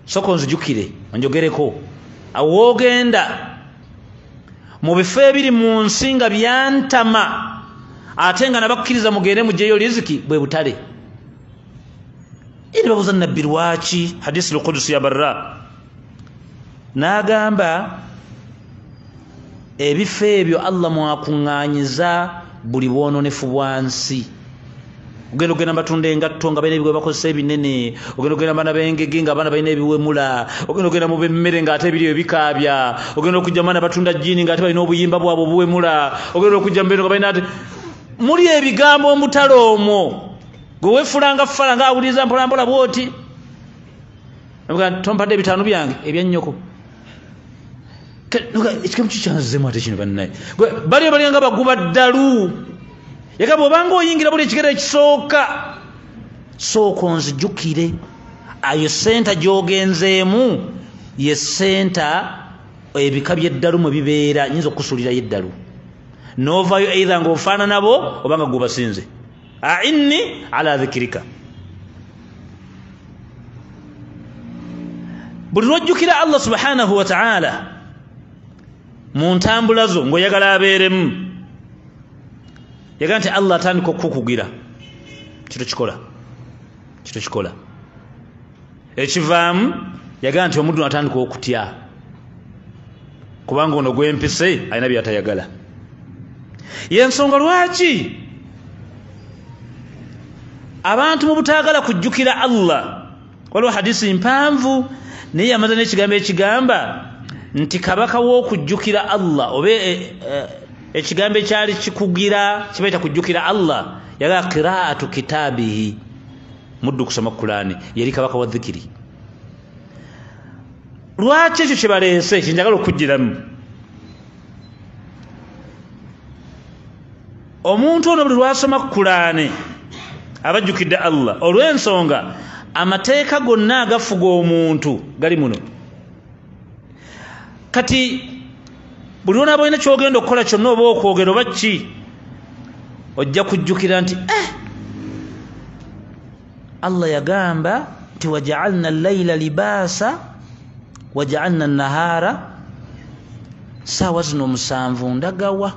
soko nzijukire onjogereko awo woogenda mu bifo ebiri mu nsi nga byantama, ate nga nabakkiriza mugende mugyeyo riziki, bwe butale. Eri babuuza Nabbi lwaki, hadisi al-Qudusi ya Barra, n'agamba ebifo ebyo Allah mwakuŋŋaanyiza buli bwononefu bwa nsi. Ogenda okugenda batunda engatto nga balina ebigoye bakozesa ebinene, ogenda okugenda baana b'engege nga abaana balina ebiwemula, ogenda okugenda mu b'emmere ng'ate ebiri ebikaabya, ogenda okujja mu baana batunda jjiini ng'ate balina obuyimba bwabwe obuwemula, ogenda okujja mu beeno nga balina ate muli ebigambo omutalo omwo gwe weefulanga fala ng'awuliriza mpolampola bw'oti tompadde ebitaano byange ebya nnyoko. Ekigambo kikyanzizemu ate kino bannaye baliyo balinga baguba ddalu. Yagamba obanga oyingira buli ekigere ekisooka sooka onzijukire ayo senta gy'ogenzeemu ye senta ebika by'eddalu mwe bibeera, nyinza okukusuulirayo eddalu n'ovaayo either ng'ofaanana bo oba nga gwebasinze. A'inni ala dhikirika. Buli lw'ojjukira Allah subhanahu wa ta'ala mu ntambula zo ng'oyagala abeeremu, yaga nti Allah atandika okukukugira kitokikola kitokikola. Ekivaamu yaga nti omuddu atandika okutya kubanga ono gwempise alina byatayagala. Yensonga lwaki abantu mu butaagala kujjukira Allah. Waliwo hadisi mpanvu naye yamaze n'ekigambo ekigamba nti kabaka w'okujjukira Allah oba ekigambo ekyali kikugira kibaita kujjukira Allah yaga qira'atu kitabihi, muddu kusoma Kurani yali kabaka wa dhikiri. Lwaki ekyo kyebaleese kinjagala okujjiramu? Omuntu ono buli lwasoma Kurani abajjukidde Allah olw'ensonga amateeka gonna agafuga omuntu gali muno. Kati buli lwonaaba olina ky'ogenda okukola kyonna oba okwogera oba ki, ojja kujjukira nti Allah yagamba nti waja'alna al-layla libaasa waja'alna an-nahara, saawa zino 7 ndagawa.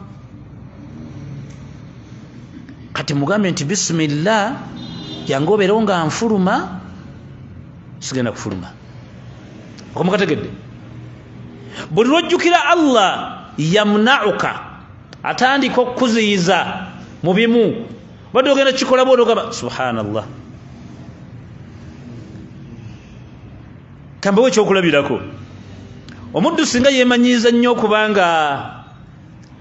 Kati mugambe nti bismillah jangu obeerewo nga nfuluma, sigenda kufuluma. Omukategedde? Buli lw'ojjukira Allah yamna'uka, atandika okukuziyiza mu bimu. Badde ogenda kikola bw'oti ogamba subhanallah. Kambawo ekyokulabirako, omuddu singa yeemanyiiza nnyo okubanga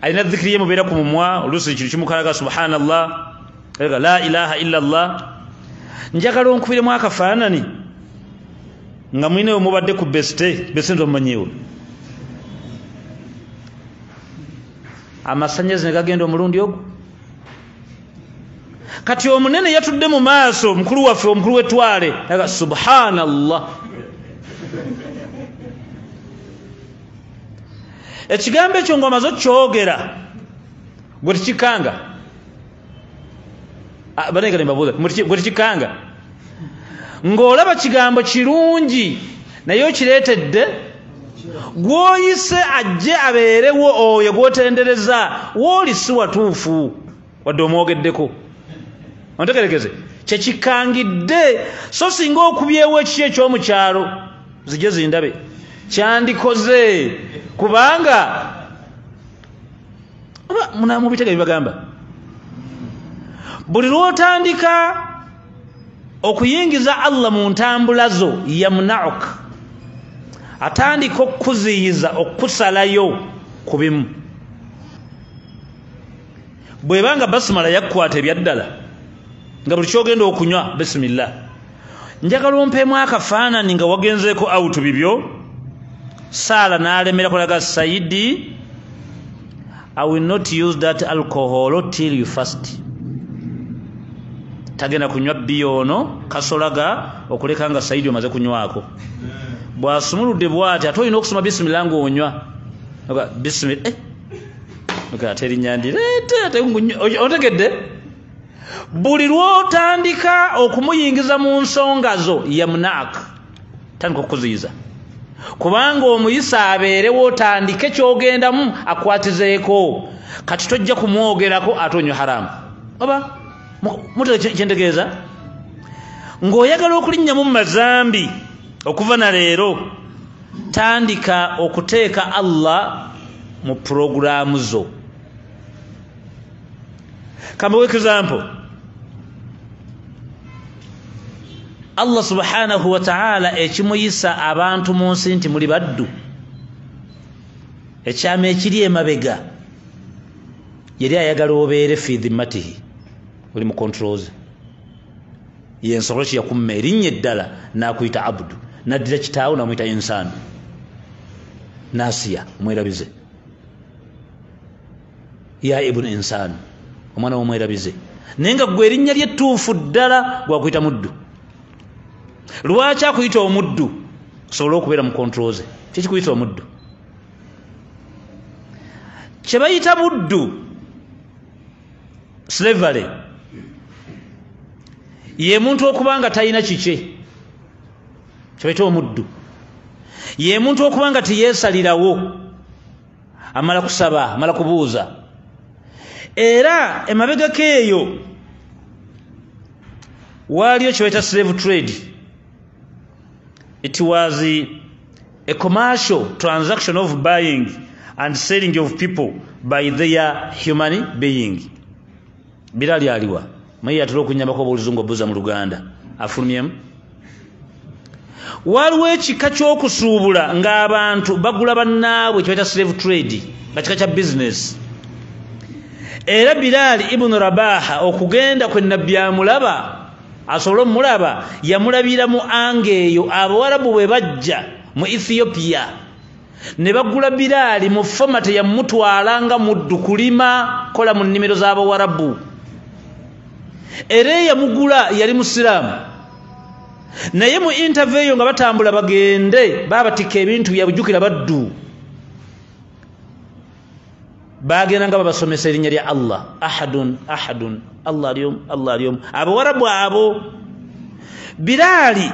alina dhikiri ye mubeera ku mumwa, oluusi kintu kimukalaga subhanallah, la ilaha illa Allah. Njagala onkubiremu akafaanani nga mwine mubadde ku besite besente omumanyiiwo, amasannyalaze ne gagenda omulundi ogwo. Kati omunene yatudde mu maaso, mukulu waffe omukulu w'ettwale aga subhanallah. Ekigambo ekyo ng'omaze okyogera gwe tekikanga, banengere mbabuuza, gwe tekikanga ng'olaba kigambo kirungi naye okireetedde gw'oyise ajje abeerewo oyo gw'otendereza wooli si watuufu wadde omwogeddeko. Ontegerekeze kyekikangidde. So singa okubyewo ekiki ekyomukyalo zijje zindabe kyandikoze, kubanga oba mubitege bibagamba buli lw'otandika okuyingiza Allah mu ntambula zo yamna'uk, atandika okukuziyiza okukusalayo ku bimu. Bwebanga basmala yakkwata ebyaddala nga buli kyogenda okunywa bismillah, njagala ompeemu akafaananyi nga wagenzeeko out bibyo, Saala n'alemera kulaga Saidi, I will not use that alcohol till you fast. Tagenda kunywa bbiya ono kasolaga okuleka nga Saidi omaze kunywako. Bw'asumuludde bw'ati ate olina okusoma bisimillah ng'onywa bismillah ate erinnya ndireete ate otegedde. Buli lw'otandika okumuyingiza mu nsonga zo yamnak, tandika okukuziyiza, kubanga omuyisa abeerewo otandike ky'ogendamu akwatizeeko. Kati tojja kumwogerako ate onywa haramu. Oba mutege kyentegeeza, ng'oyagala okulinnyamu mu mazambi okuva na leero, tandika okuteeka Allah mu puroguraamu zo. Kambawe example, Allah subhanahu wa ta'ala ekimuyisa abantu mu nsi nti muli baddu, ekyama ekiri emabega yali ayagala obeere fi dhimmatihi, oli mu controls. Yensonga ki yakumma erinnya eddala n'akuyita abdu, n'addira kitaawo n'amuyita insaanu, nasiya omwerabize, ya ibnu insaanu, omwana w'omwerabize. Naye nga gwe erinnya ly'ettuufu ddala gwakuyita muddu. Lwaki akuyita omuddu? Osobole okubeera mu controls. Kikikuyita omuddu? Kye bayita buddu, slavery, ye muntu okuba nga talina kikye, kye bayita omuddu. Ye muntu okuba nga teyeesalirawo, amala kusaba, amala kubuuza. Era emabegako eyo waaliyo kye bayita slave trade. It was a commercial transaction of buying and selling of people by their human being. Bilali aliwa maye atera okunyambako obuluzungu obuza mu Luganda afulumyemu. Waliwo ekika ky'okusuubula ng'abantu bagula bannaabwe, kye bayita slave trade, nga kika kya business. Era Bilali ibn Rabaha okugenda kwe Nabbi amulaba, asobole omulaba, yamulabira mu anga eyo. Abawarabu bwe bajja mu Ethiopia ne bagula Bilali mu foma, teyamutwala nga muddu kulima kola mu nnimiro z'abawarabu. Era eyamugula yali musiraamu, naye mu interview eyo nga batambula bagende babatikka ebintu byabujjukira baddu, bagenda nga babasomesa erinnya lya Allah, ahadun ahadun, Allah alyomu, Allah alyomu. Abawarabu abo Bilali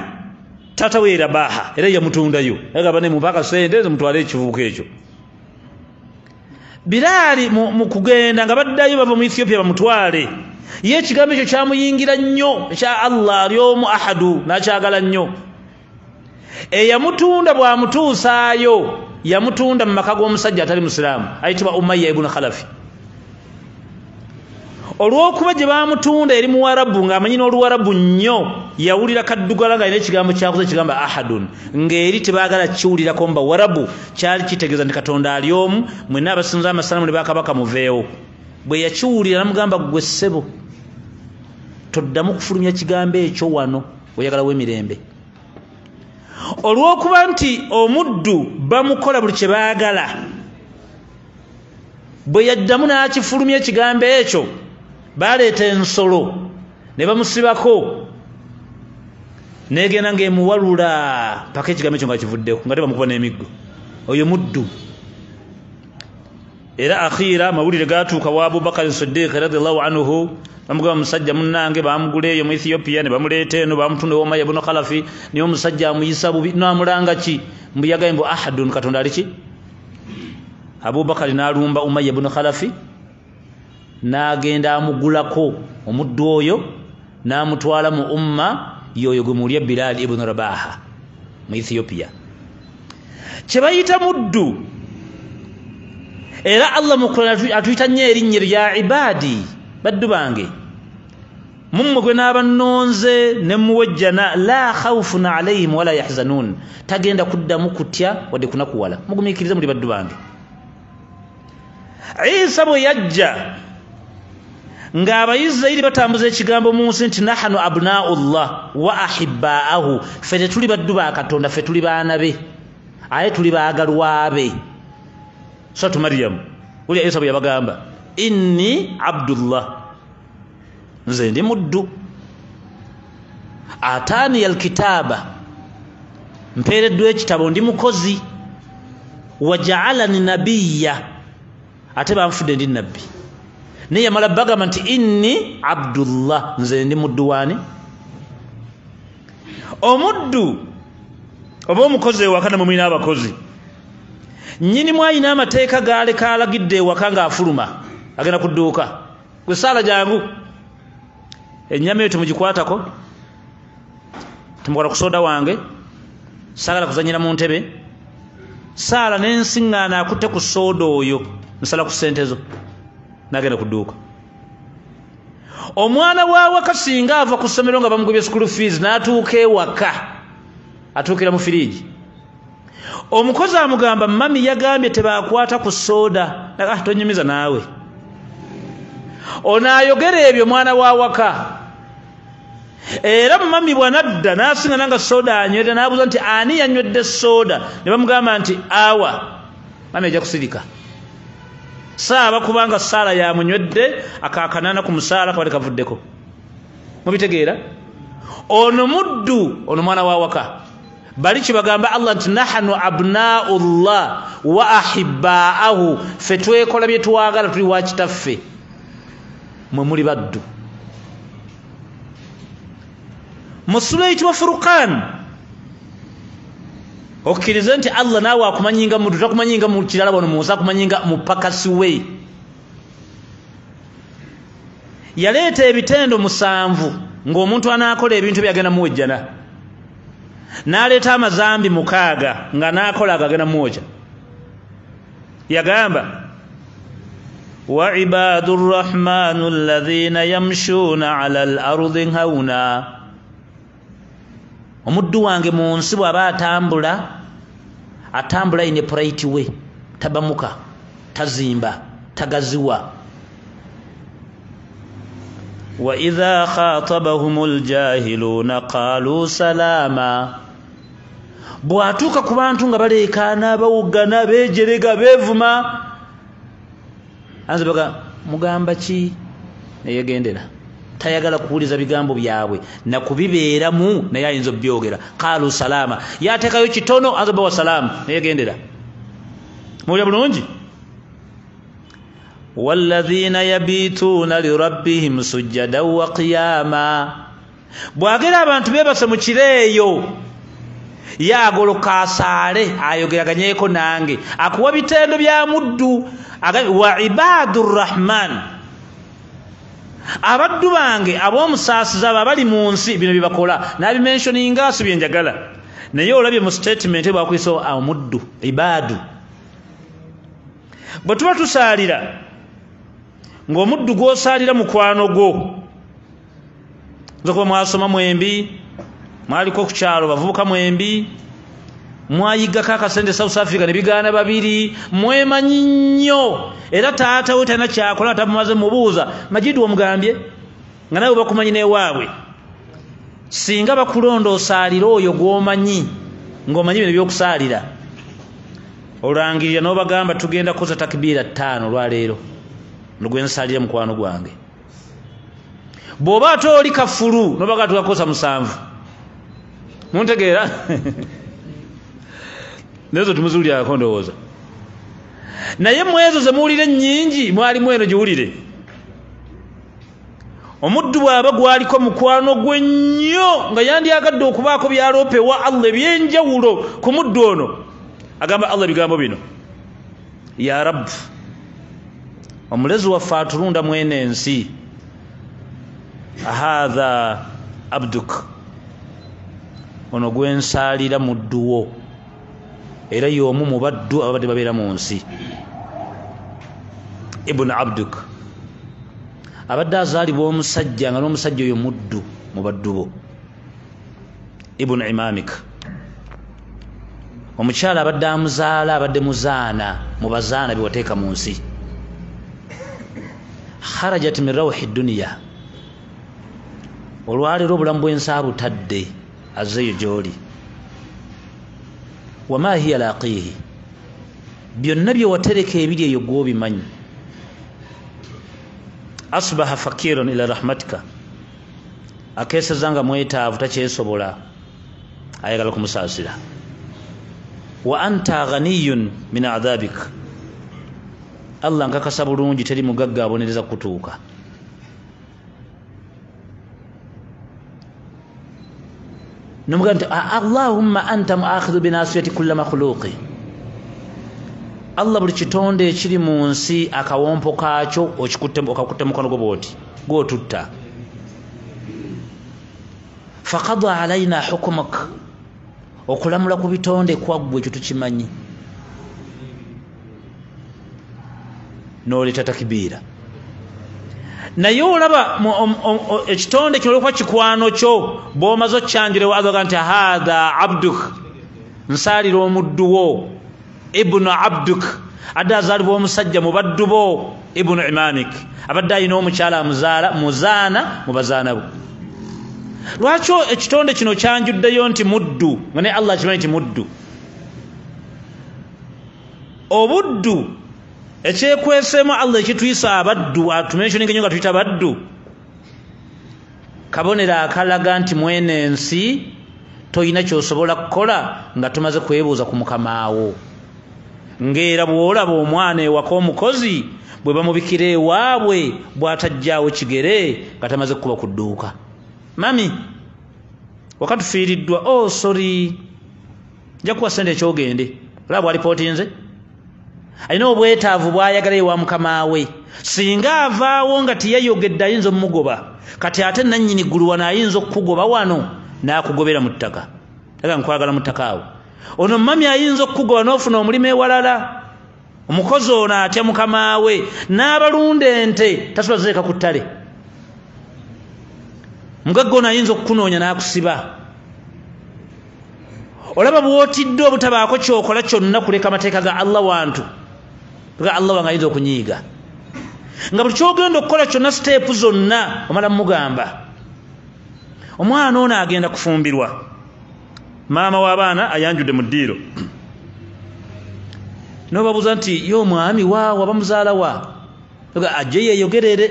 tata we Rabaha era yamutundayo, agamba ne mupaka sente mutwale ekivubuka ekyo. Bilali mu kugenda nga baddayo bava mu Ethiopia bamutwale, ye ekigambo ekyo kyamuyingira nnyo ekya Allah alyomu ahadu, n'akyagala nnyo. Eyamutunda bw'amutuusaayo, yamutunda mu maka g'omusajja atali musiraamu ayitibwa Umayya ibn Khalafi. Olw'okuba gye baamutunda eri muwarabu ng'amanyi n'oluwarabu nnyo, yawulira kaddugala ng'alina ekigambo kyakoze ekigambo ahadun, ng'eri tebaagala kiwulirako mu bawarabu, kyali kitegeeza nti Katonda ali omu, mwenna abasinza amasanamu ne bakabaka muveewo. Bwe yakiwulira namugamba, ggwe ssebo toddamu kufulumya kigambo ekyo wano, oyagalawo emirembe. Olw'okuba nti omuddu bamukola buli kye baagala, bwe yaddamu n'akifulumya ekigambo ekyo, baleeta ensolo ne bamusibako, negenda ng'emuwalula paka ekigambo ekyo nga kivuddeko, nga tebamukuba n'emiggo. Oyo muddu. Era akhira amawulire gatuuka wa Abubakar Siddiq radiyallahu anhu, bamugamba musajja munnange bamugula eyo mu Ethiopia ne bamuleeta eno, bamutunda Umayya ibn Khalafi, naye omusajja amuyisa bubi, n'amulanga ki? Mbu yagambye mbu ahadun, Katonda ali ki? Abubakar n'alumba Umayya ibn Khalafi, n'agenda amugulako omuddu oyo, n'amutwala mu umma yoyo gwe mulya Bilal ibn Rabaha mu Ethiopia. Kye bayita muddu. Era Allah mu Qur'an atuyita nnyo erinnya lya ibadi, baddu bange, mummwe gwe n'abannonze ne muwejjana, la khawfun alayhim wala yahzanun, tagenda kuddamu kutya wadde kunakuwala, mugumiikirize muli baddu bange. Isa bwe yajja ng'Abayisirayiri batambuza ekigambo mu nsi nti nahanu abnaullah wa ahibbaahu, ffe tetuli baddu ba Katonda, ffe tuli baana be, aye tuli baagalwa be. Suratu Maryam, ulya Isa bwe yabagamba inni abdullah, nze ndi muddu, ataani alkitaaba, mpeereddwa ekitabo, ndi mukozi, wajaalani nabiyya, ate banfudde ndi nabbi. Naye yamala bagamba nti inni abdullah, nze ndi muddu waani? Omuddu oba omukozi ewaka namwe mulina abakozi, nnyinimu ayina amateeka gaaleka alagidde ewaka ng'afuluma agenda ku dduuka, gwe saala jangu, ennyama eyo temugikwatako, temukola ku soda wange, saagala kuzannyira mu ntebe, saala n'ensiŋŋaana akutte ku soda oyo, nsala ku ssente zo, n'agenda ku dduuka. Omwana wawaka singa ava ku ssomero nga bamugobye school fees n'atuuka ewaka, atuukira mu firiji. Omukozi amugamba, mami yagambye tebakwata ku soda. Tonyumiza naawe. Ono ayogera ebyo mwana wawaka. Era mami bw'anadda n'asingana nga soda anywedde, n'abuuza nti ani yanywedde soda, ne bamugamba nti awa. Mami ajja kusirika. Saaba kubanga saala yamunywedde akakanana ku musaala kabadde kavuddeko. Mubitegeera? Ono muddu, ono mwana wawaka. Bali kibagamba Allah nti nahnu abnaullah wa ahibbaahu, ffe twekola bye twagala, tuli wa kitaffe, mwe muli baddu. Mu ssuula eyitibwa Furqan, okkirize nti Allah naawe akumanyinga muddu, takumanyinga mu kirala wano mu nsi, akumanyinga mupakasi we. Yaleeta ebitendo 7 ng'omuntu anaakola ebintu byagenda muwejjana, n'aleeta amazambi 6 nga n'akola agagenda muwojja. Yagamba wa ibadur rahmanu alladhina yamshuna ala al-ardi hauna. Omuddu wange mu nsi bw'aba atambula, atambula in a polite way, tabamuka, tazimba, tagaziwa. Wa idha khatabahumul jahiluna qalu salama. Bw'atuuka ku bantu nga baleekaana, bawugana, beejerega, beevuma, anze baga mugamba ki, neyegendera. Tayagala kuwuliza bigambo byabwe na kubibeeramu, naye ayinza obyogera. Qalu salama, yateekayo kitono, anze bawa salaamu, neyegendera. Muwulira bulungi? Walladhina yabituuna lirabbihim sujjadan wa qiyama. Bw'agera abantu beebase mu kiro eyo, yagoloka asaale, ayogeraganyeko nange, akuwa bitendo bya muddu. Wa ibadur rahman, abaddu bange ab'omusaasiza abo abali mu nsi, bino byebakola n'abimensioninga, si bye njagala. Naye olabye mu statement bwakuyisa omuddu ibadu. Bwe tuba tusaalira, ng'omuddu gw'osaalira mukwano gwo, nza kuba mwasoma mwembi, mwaliko ku kyalo bavubuka mwembi, mwayigako akasente South Africa ne bigaana babiri, mwemanyi nnyo. Era taata we talina kyakola, tamumaze mubuuza Majidi wamugambye nga nawe bakumanyi n'ewaabwe. Singa bakulonda osaalira oyo gw'omanyi, ng'omanyi bino by'okusaalira, olangirira n'obagamba tugenda kukoza takbiira 5 olwaleero, lugwensaalira mukwano gwange. Bw'oba ate oli kafulu n'obagamba tugakoza 7. Muntegeera? Nezo tumuzulyako ndowooza. Naye mwezo ze muwulire ennyingi, mwalimu eno giwulire. Omuddu bw'aba gwaliko mukwano gwe nnyo, nga yandyagadde okubaako byaloopa ewa Allah eby'enjawulo ku muddu ono, agamba Allah ebigambo bino: ya Rabb, omulezi waffe atulunda mwene ensi, haadha abduk, ono gwensaalira muddu wo, era y'omu mu baddu ababadde babeera mu nsi. Ibn abduk, abadde azaalibwa omusajja nga n'omusajja oyo muddu mu baddu bo. Ibn imamik, omukyala abadde amuzaala, abadde muzaana mu bazaana bewateeka mu nsi. Kharajat min rawhi dunya, olwaleero obulamu bw'ensi abutadde, azzeeyo gy'oli. Wama hiya laqihi, byonna bye watereka ebiri eyo gw'obimanyi. Asbaha fakiran ila rahmatika, akeeseza nga mwetaavu, takyesobola, ayagala kumusaasira. Wa anta ghaniyun min adhabik, Allah nkakasa bulungi teri mugagga abonereza kutuuka. Nomugamba nti Allahumma anta muakhidhu binasiyati kulli makhluqi, Allah buli kitonde ekiri mu nsi akawompo kaakyo okakutte mukono gwo bw'oti gw'otutta. Faqada alaina hukmak, okulamula ku bitonde kwaggwe ekyo tukimanyi. N'oleeta takibiira. Naye olaba ekitonde kino olwokuba kikwano kyo, bw'omaze okyanjula ewa Allah nti haadha abduk, nsaalira omuddu wo, ibnu abduk, adde azaalibwa omusajja mu baddu bo, ibnu imamik, abadde alina omukyala amuzaala muzaana mu bazaana bo. Lwaki ekitonde kino kyanjuddeyo nti muddu, nga ne Allah akimanyi nti muddu? Obuddu ekyekweseemu Allah ekituyisa abaddu, atumentioninga nnyo nga tuyita baddu, kabonero akalaga nti mwene ensi toyina ky'osobola kukola nga tumaze kwebuuza ku mukamaawo. Ng'era bw'olaba omwana ewaka omukozi bwe bamubikira ewaabwe bw'atajjaawo kigere nga tamaze kukuba ku dduuka, mami waka tufiiriddwa, oh sorry, nja kuwa ssente ekyogende. Olaba bw'alipootinze, alina obwetaavu bw'ayagala ewa mukamaawe. Singa avaawo nga teyayogedde ayinza omumugoba. Kati ate nannyini ggulu wano ayinza okukugoba wano n'akugobera mu ttaka, aga nkwagala mu ttaka awo. Ono mami ayinza okukugoba n'ofuna omulimu ewalala. Omukozi ono atya mukamaawe, n'abalunda ente tasobola zireka ku ttale. Mugagga ono ayinza okukunoonya n'akusiba. Olaba bw'otidde obutabaako ky'okola kyonna kuleka amateeka ga Allah wantu, ga Allah wange ayinza okunyiiga. Nga buli ky'ogenda okukola kyonna, siteepu zonna omala mugamba. Omwana ono agenda kufumbirwa, maama w'abaana ayanjudde mu ddiiro, n'obabuuza nti ye omwami waawa bamuzaala wa? Ajje yeeyogerere,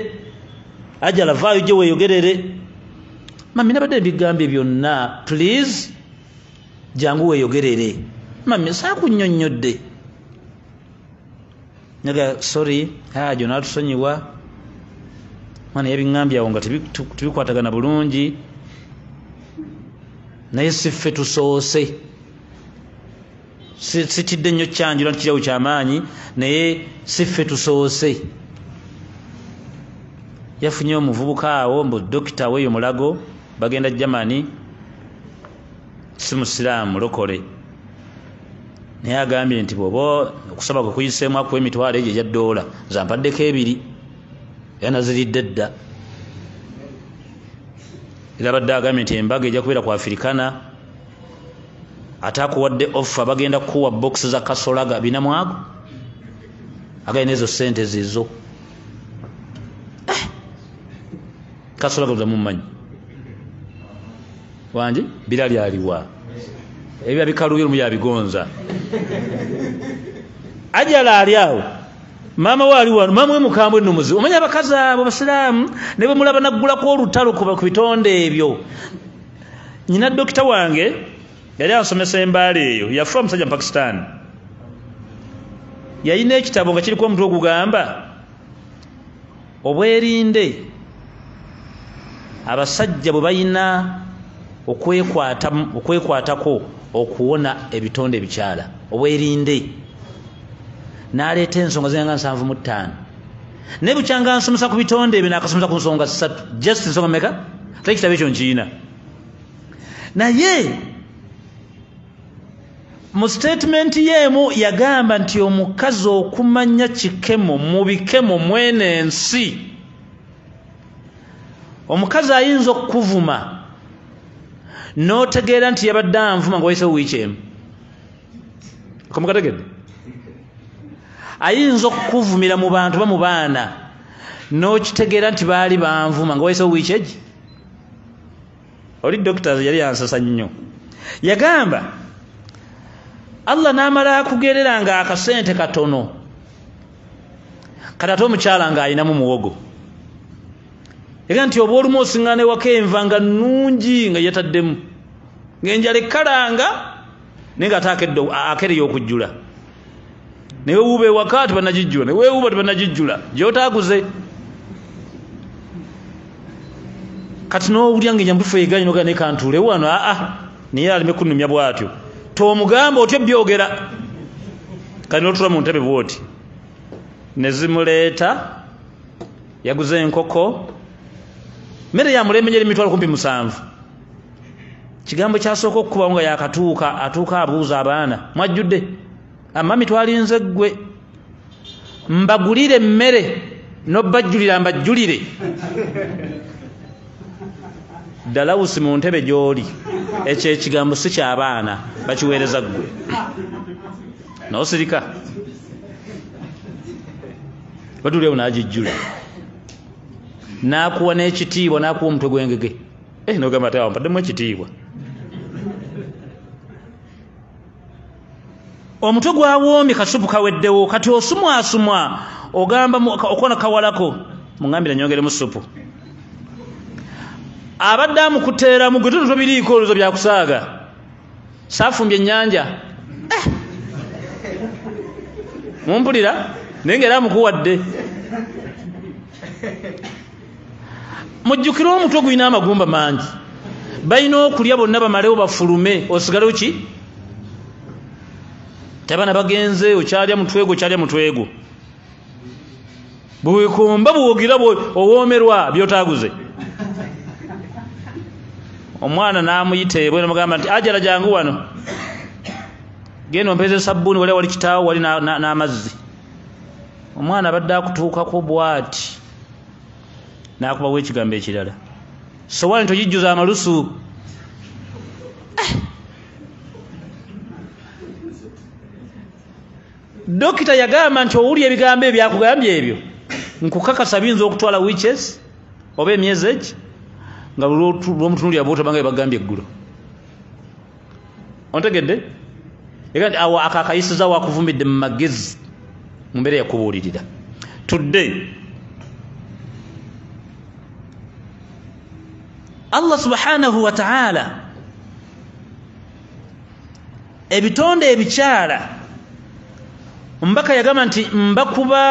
ajja lavaayo gye weeyogerere. Mami nabadde mbigambye byonna, please jangu weeyogerere. Mami saakunnyonnyodde. Naga sorry, hajo n'atusonyiwa, mwana yabiŋŋambye awo nga tebikwatagana bulungi, naye si ffe tusoose. Sitidde nnyo kyanjula nti kirawo kyamaanyi, naye si ffe tusoose. Yafunye omuvubuka awo mbu dokita weeyo Mulago, bagenda Germany, si musiraamu mulokole, naye agambye nti bw'oba okusaba kwe kuyiseemu akuwa emitwalo egyo egya ddoola, zampaddeko 2 era naziridde dda. Era abadde agambye nti embaga ejja kubeera ku Africana, ate akuwadde offa, bagenda kukuwa bokisi za kasolaga 4 mu ago, agambye n'ezo ssente zizo. Kasolaga zamumanyi wangi birali aliwa ebyo bikalubye lumu yabigonza. Ajala ali awo, maama we ali wano, maama we mukambwe nno muzibu. Omanya abakazi abo basiraamu ne bwe mulaba naggulako olutalo ku bitonde ebyo. Nyina dokita wange yali ansomesa embaala eyo, yafa omusajja mu Pakistan. Yalina ekitabo nga kiriko omutwe ogugamba obwerinde abasajja bwe balina okwekwatako okuwona ebitonde ebikyala, obwerinde. N'aleeta ensonga ziranga 75, naye bukyanga nsomesa ku bitonde ebyo n'akasomesa ku nsonga 3, just nsonga mmeka? Ate ekitabo ekyo nkiina. Naye mu statement yeemu yagamba nti omukazi okumanya kikemo mu bikemo mwene ensi, omukazi ayinza okukuvuma n'otegeera nti yabadde anvuma nga wayiseewo wiiki emu. Komukategedde? Ayinza okukuvumira mu bantu ba mu baana n'okitegeera nti baali banvuma nga wayiseewo wiiki egi. Oli dokita yali yansasa nnyo, yagamba Allah n'amala akugerera nga akasente katono, kati ate omukyala ng'alinamu muwogo. Yagamba nti oba olumu osiŋŋaana ewaka enva nga nnungi nga yataddemu, ng'enjala ekkalanga naye ng'ate akeereye okujjula, naye wuuba ewaka tebannagijjula, naye weewuuba tebannagijjula gy'otaaguze. Kati n'owulira ng'enjala mutuufu egaanye n'ogamba naye kantuule wano, aa naye aleme kunnumya bw'atyo. Tomugamba otyo byogera. Kati n'otuula mu ntebe bw'oti, ne zimuleeta, yaguze enkoko, mmere ya mulembe eri emitwalo kumpi 7. Kigambo kyasooka okukubawo nga yakatuuka, atuuka abuuza abaana, mwajjudde? Amami twalinze ggwe, mbagulire emmere. Nobajjulira mbajjulire. Dalawusi mu ntebe gy'oli, ekyo ekigambo si ky'abaana, bakiweereza ggwe. N'osirika. Batulyewo n'agijjula. N'akuwa n'ekitiibwa, n'akuwa omutwe gw'engege. N'ogamba ate awo mpaddemu ekitiibwa. Omutwe gwawoomye kasupu kaweddewo, kati osumwasumwa ogamba okona kawalako, mungambira nyongeremu supu. Abadde amukuteeramu gwe tuno tobiriiko oluzo byakusaaga. Saafumbye ennyanja. Mumpulira? Naye ng'era amukuwadde. Mujjukire omutwe gulina amagumba mangi. Balina okulya bonna bamalewo bafulume, osigalewo ki? Tabaana bagenze, okyalya mutwego, okyalya mutwego. Bwewekomba bwogira owoomerwa by'otaaguze. Omwana n'amuyita ebwe n'amugamba nti ajala jangu wano, genda ompeeze sabbuuni, wali wali kitaawo wali n'amazzi. Omwana abadde akutuukako bw'ati n'akubawo ekigambo ekirala, sowaani togijjuza amalusu. Dokita yagamba nti owulira ebigambo ebyo byakugambye ebyo, nkukakasa biyinza okutwala weeks oba emyezi egi nga lwomutunuulira bw'otabanga bye bagambye eggulo. Ontegedde? Ega nti awo akakayisiza wakuvumbidde mu magezi mu mbeera yakubuulirira. Tudde Allah subhanahu wa ta'ala ebitonde ebikyala, omubaka yagamba nti mbakuba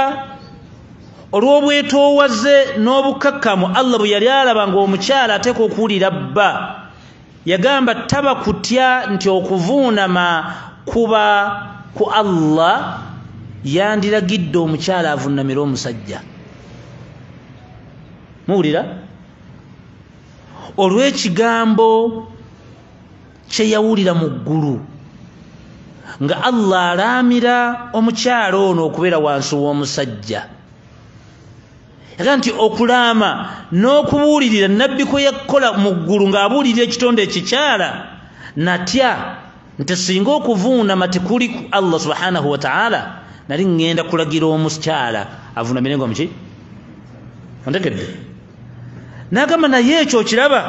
olw'obwetoowaze n'obukakkamu Allah bwe yali alaba ng'omukyala ateekwa okuwulira bba. Yagamba taba kutya nti okuvuunama kuba ku Allah, yandiragidde omukyala avunnamire omusajja. Muwulira? Olw'ekigambo kye yawulira mu ggulu nga Allah alaamira omukyala ono okubeera wansi w'omusajja. Yagamba nti okulaama n'okubuulirira nabbi kwe yakola mu ggulu ng'abuulirira ekitonde ekikyala, natya nti singa okuvuunama tekuli ku Allah subhanahu wa ta'ala, nali ŋŋenda kulagira omukyala avuunamire nga muki? Ontegedde? N'agamba naye ekyo okiraba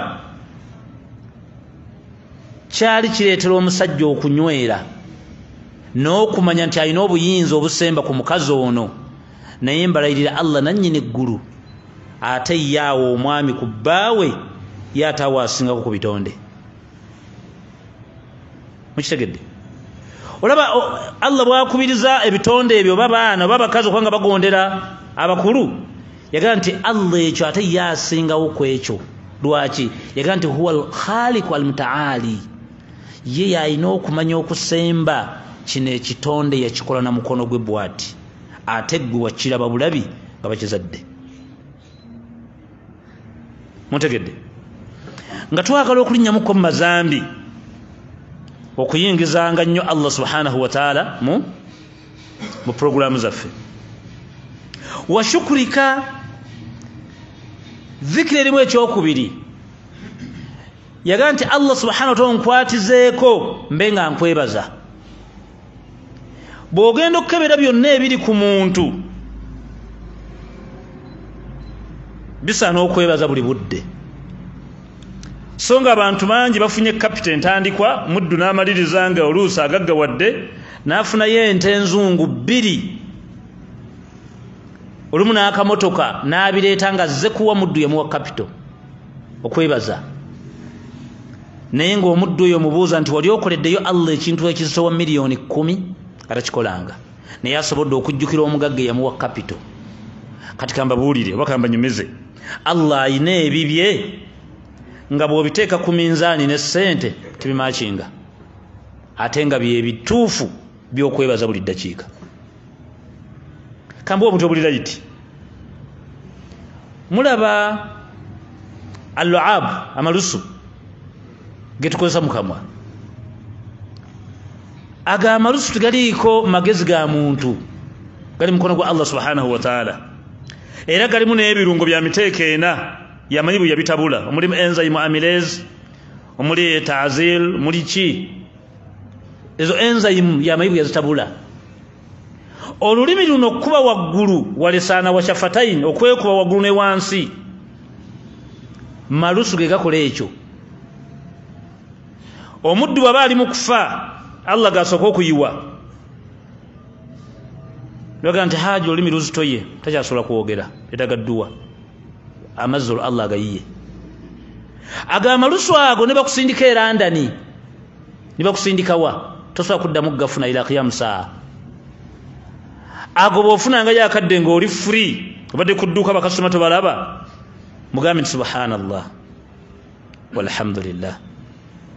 kyali kireetera omusajja okunywera n'okumanya nti alina obuyinza obusemba ku mukazi ono. Naye mbalayirira Allah nannyini ggulu, ate ye awo omwami ku bbaawe ye ate awo asingako ku bitonde. Mukitegedde? Olaba Allah bw'akubiriza ebitonde ebyo oba baana oba abakazi okuba nga bagondera abakulu, yagamba nti Allah ekyo ate ye asingawo ku ekyo. Lwaki? Yagamba nti huwa al-khaliqu al-mutaali, ye yalina okumanya okusemba kino ekitonde yakikola na mukono gwe bw'ati, ate ggwe wakiraba bulabi nga bakizadde. Muntegedde? Nga twagala okulinnyamuko mu mazambi, okuyingizanga nnyo Allah subhanahu wa ta'ala mu puroguramu zaffe. Wa shukurika, zikiri erimu ekyokubiri, yagamba nti Allah subhanahu wa ta'ala nkwatizeeko mbe nga nkwebaza. Bw'ogenda okukebera byonna ebiri ku muntu bisaana okwebaza buli budde. So nga abantu bangi bafunye kapita entandikwa, muddu n'amaliriza nga oluusi agaggawadde n'afunayo ente enzungu 2, olumu n'akamotoka n'abireeta nga azze kuwa muddu yamuwa kapito okwebaza. Naye ng'omuddu oyo omubuuza nti wali okoleddeyo Allah ekintu ekisowa 10 million? Atakikolanga. Naye asobodde okujjukira omugagga eyamuwa kapito. Kati kambabuulire oba kambanyumize, Allah ayina ebibye nga bw'obiteeka ku minzaani ne ssente tebimakinga, ate nga bye bituufu by'okwebaza buli ddakiika. Kambuwa obuntu obuli layiti. Mulaba al-lu'ab, amalusu getukozesa mu kamwa. Aga amalusu tegaliiko magezi ga muntu, gali mukono gwa Allah subhanahu wa ta'ala. Era galimu n'ebirungo bya miteeko ena yamanyi bwe yabitabula, omulimu enzyme amylase, omuli ta'zil, muli ki, ezo enzyme yamanyi bwe yazitabula. Olulimi luno okuba waggulu walesaana washafataini, okwekuba waggulu ne wansi, malusu ge gakola ekyo. Omuddu bw'aba ali mu kufa, Allah gasooka okuyiwa, baga nti haji olulimi luzitoye, takyasobola kwogera, etaaga dduwa, amazzi olwo Allah agayiye. Ago amalusu ago ne bakusindika e London, ne bakusindika wa, tosobola kuddamu kugafuna ila qiyamu saa. Ago bw'ofunangayo akadde ng'oli free, obadde ku dduuka bakasitoma tobalaba, mugambe nti subhanallah walhamdulillah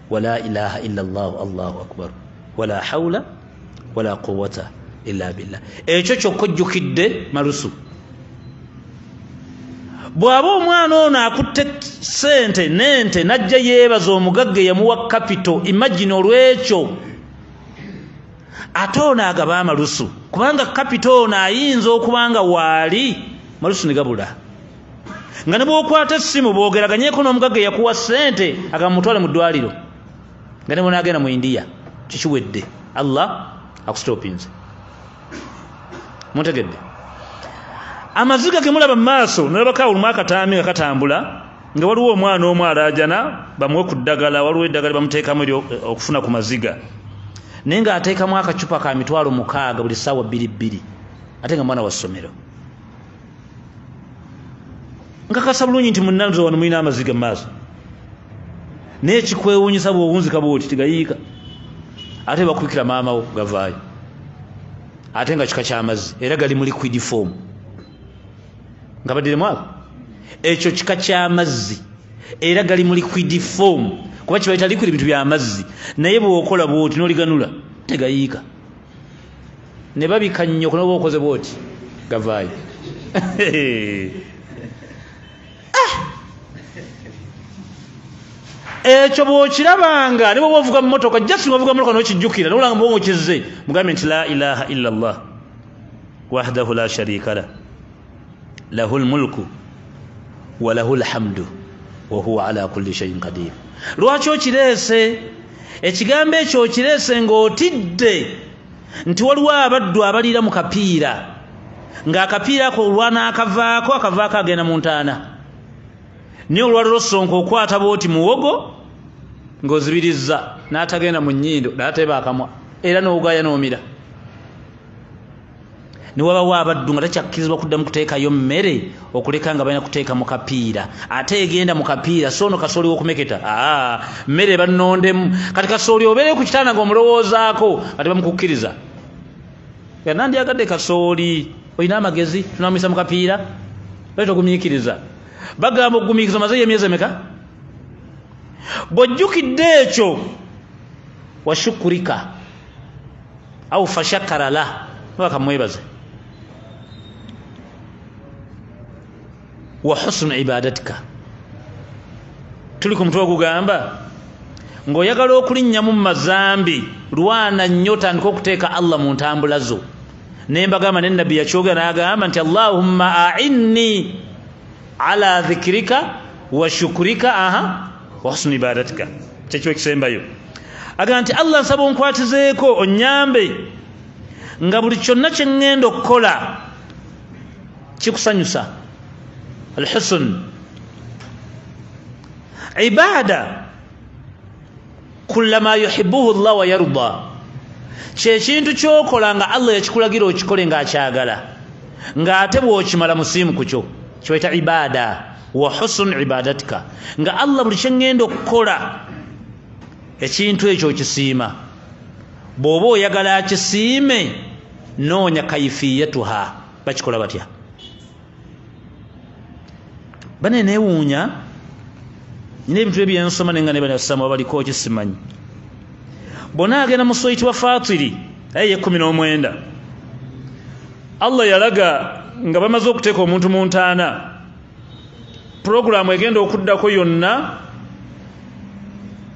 wala ilaha illa Allah allahu akbar wala hawla wala quwwata illa billah. Ekyo kyokka ojjukidde malusu. Bw'aba omwana ono akutte ssente n'ente n'ajja yeebaza omugagga eyamuwa kapito, imagine olw'ekyo ate ono agaba amalusu, kubanga kapito ono ayinza okuba nga waali malusu ne gabula. Nga ne bw'okwata essimu boogeraganyeko n'omugagga eyakuwa ssente agamutwale mu ddwaliro, nga ne bw'onaagenda mu India kikiwedde, Allah akustopinze. Muntegedde? Amaziga ge mulaba mu maaso, nalabako awo olumu akataami nga katambula, nga waliwo omwana omu alaajana bamuwe ku ddagala, waliwo eddagala bamuteekamu eri okufuna ku maziga, naye ng'ateekamu akacupa ka 6,000 buli ssaawa bbiri bbiri, ate nga mwana wa ssomero. Nkakasa bulungi nti munnanzo wano mulina amaziga mu maaso, naye kikwewuunyisa bw'owunzika bw'oti tegayiika, ate bakubikira maama wo gavaayo, ate nga kika ky'amazzi era gali mu liquid form. Nga baddire mwako, ekyo kika ky'amazzi era gali mu liquid form, kuba kibayita liquid bintu by'amazzi, naye bw'okola bw'oti n'oliganula tegayiika, ne babika nnyo kunoba okoze bw'oti gavaayo. Ekyo bw'okirabanga ne bw'oba ovuga mmotoka, just ng'ovuga mmotoka n'okijjukira n'olanga bw'ongo kizze, mugambe nti la ilaha illa Allah wahdahu la sharika lah lahul mulku wa lahul hamdu wa huwa ala kulli shay'in qadir. Lwaki okireese? Ekigambo ekyo okireese ng'otidde nti waliwo abaddu abaliira mu kapiira, ng'akapiira ako olwana akavaako, akavaako agenda mu ntaana. Naye olwaliro sonka okwata bw'oti muwogo ng'ozibirizza n'atagenda mu nnyindo, n'ateeba akamwa era n'ogaya n'omira. Ne wabawo abaddu nga takyakkirizibwa kuddamu kuteekayo mmere okuleka nga balina kuteeka mu kapiira, ate egenda mu kapiira so ono kasooli w'okumeketa, mmere bannondemu. Kati kasooli obeere ku kitanda ng'omulowoozaako ate bamukukkiriza, nandyagadde kasooli, olina amagezi tunamuyisa mu kapiira, lwaki togumiikiriza? Bagamba okugumiikiriza omazeeyo emyezi emeka? Bw'ojjukidde ekyo washukurika au fashakara la, bakamwebaze, wa husnu ibadatika. Tuli ku mutwe ogugamba ng'oyagala okulinnyamu mu mazambi, lwana nnyo otandike okuteeka Allah mu ntambula zo. Naye mbagamba ne Nabbi yakyogera n'agamba nti Allahumma a'inni ala dhikrika wa shukrika wa husni ibadatika. Kyekyo ekisembayo. Agamba nti Allah nsaba onkwatizeeko onnyambe nga buli kyonna kye ŋŋenda okukola kikusanyusa. Alhusn ibada kullama yuhibbuhu Allah wa yarda, kyekintu ky'okola nga Allah yakikulagira okikole ng'akyagala, ng'ate bw'okimala musiimu ku kyo, kibayita ibada wa husn ibadatika, nga Allah buli kye ŋŋenda okukola ekintu ekyo okisiima. Bw'oba oyagala akisiime, noonya kaifiyatuha, bakikola batya? Bane neewuunya nina ebintu ebyensoma naye nga ne bannasoma baliko kisimanyi. Bonna agenda mu soyiti wa Fatiri aya 19, Allah yalaga nga bamaze okuteeka omuntu mu ntaana, puroguramu egenda okuddako yonna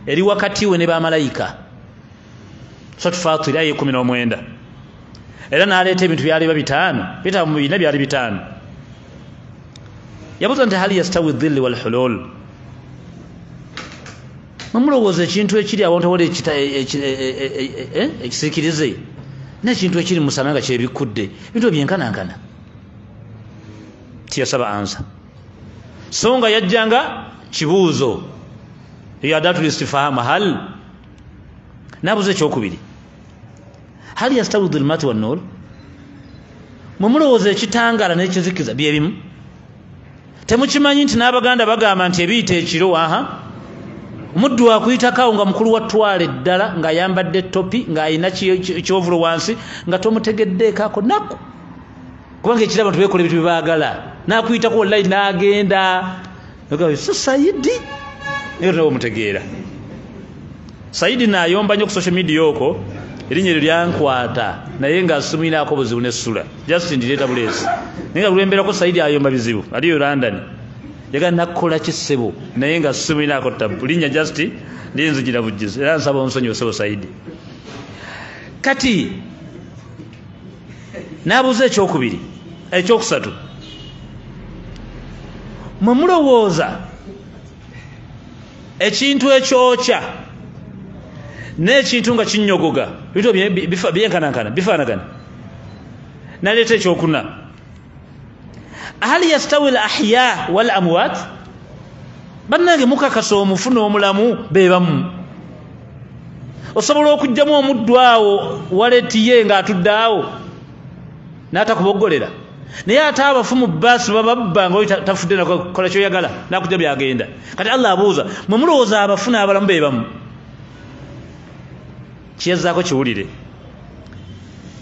eri wakati we ne bamalayika. Suratu Fatiri aya 19, era n'aleeta ebintu byaliba 5, bitaano mu bina byali 5. Yabuuza nti hal yastawi dhilli walhulul, mwemulowooza ekintu ekiri awantu awali ekisiikirize n'ekintu ekiri musana nga kyebikkudde, ebintu ebyenkanankana? Tiyasaba ansa, so nga yajjanga kibuuzo eyo adatul istifhamu hal. Nabuuza ekyokubiri, hal yastawi dhulumati wannur, mwemulowooza ekitangala n'ekizikiza byebimu? Temukimanyi nti n'Abaganda bagamba nti ebiyita ekiro, aha omuddu akuyitakawo nga mukulu wa twala eddala ng'ayambadde topi ng'ayina kyovulo wansi nga tomutegeddeeko ako naku, kubanga ekiro abantu beekola ebintu byebaagala, n'akuyitako wallahi n'agenda so Saidi naye tonawe omutegeera. Saidi naayomba nnyo ku social media okwo, erinnya eryo lyankwata naye nga simuyinaako buzibu n'essula, just ndireeta buleesi, naye nga lwembeerako Saidi ayomba bizibu, aliyo London yaga nakola kisebo naye nga simuyinaako tabu, linnya just linzigira bujjizi, era nsaba onsonyiwe ssebo Saidi. Kati n'abuuza ekyokubiri, ekyokusatu, mwe mulowooza ekintu ekyokya n'ekintu nga kinyogoga bintu byenkanankana bifaanagana? Naleeta ekyokuna, hal yastawi al ahya wal amwat, bannange mukakasa omufu n'omulamu be bamu? Osobola okugjamu omuddu awo waletiye ng'atudde awo n'atakuboggolera, naye ate abafu mu bbaasi bababba nga oyo tafudde nakola kyoyagala nakujja byagenda. Kati Allah abuuza, mwe mulowooza abafu n'abalamu be bamu? Kiyazaako kiwulire,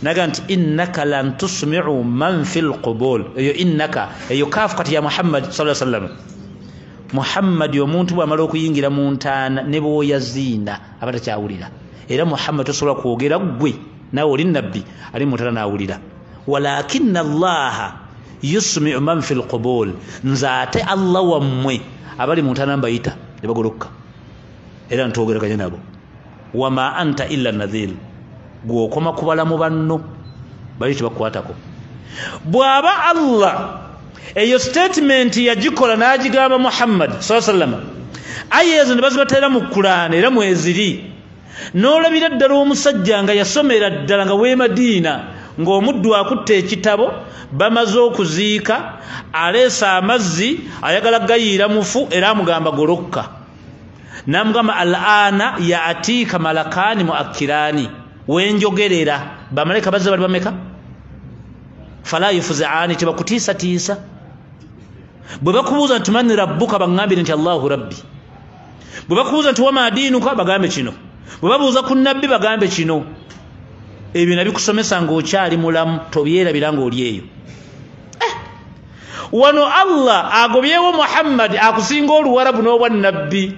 naga nti innaka lan tusmi'u man fil qubul, eyo innaka eyo kaafu kati ya Muhammad sallallahu alaihi wasallam. Muhammad omuntu bw'amala okuyingira mu ntaana ne bw'oyaziina aba takyawulira, era Muhammad tosobola kwogera ggwe naawe oli nabbi ali mu ntaana n'awulira. Walakinna Allaha yusmi'u man fil qubul, nze ate Allah wammwe abali mu ntaana mbayita ne bagoloka era ntwogeraganya nabo. Wama anta illa nadhir, gw'okoma ku balamu banno bali tebakukwatako. Bw'aba Allah eyo statement yagikola n'agigamba Muhammad sallallahu alaihi wasallam, aya ezo ne bazibateera mu Kulaani era mweziri, n'olabira ddala omusajja nga yasomera ddala nga w'e Madiina ng'omuddu akutte ekitabo bamaze okuziika, aleese amazzi ayagala gayiira mufu era amugamba golokka, n'amugamba al-ana ya'tika malakani muakkirani, wenjogerera bamalayika bazze bali bameka? Fala yufuzi'ani, tebakutiisatiisa. Bwe bakubuuza nti man rabbuka, baŋŋambire nti Allahu rabbi. Bwe bakubuuza nti wama diinuka, bagambe kino. Bwe babuuza ku nabbi, bagambe kino. Ebyo nabikusomesa ng'okyali mulamu, tobyerabira ng'oli eyo. Wano Allah agobyewo Muhammad akusinga oluwarabu n'obwannabbi,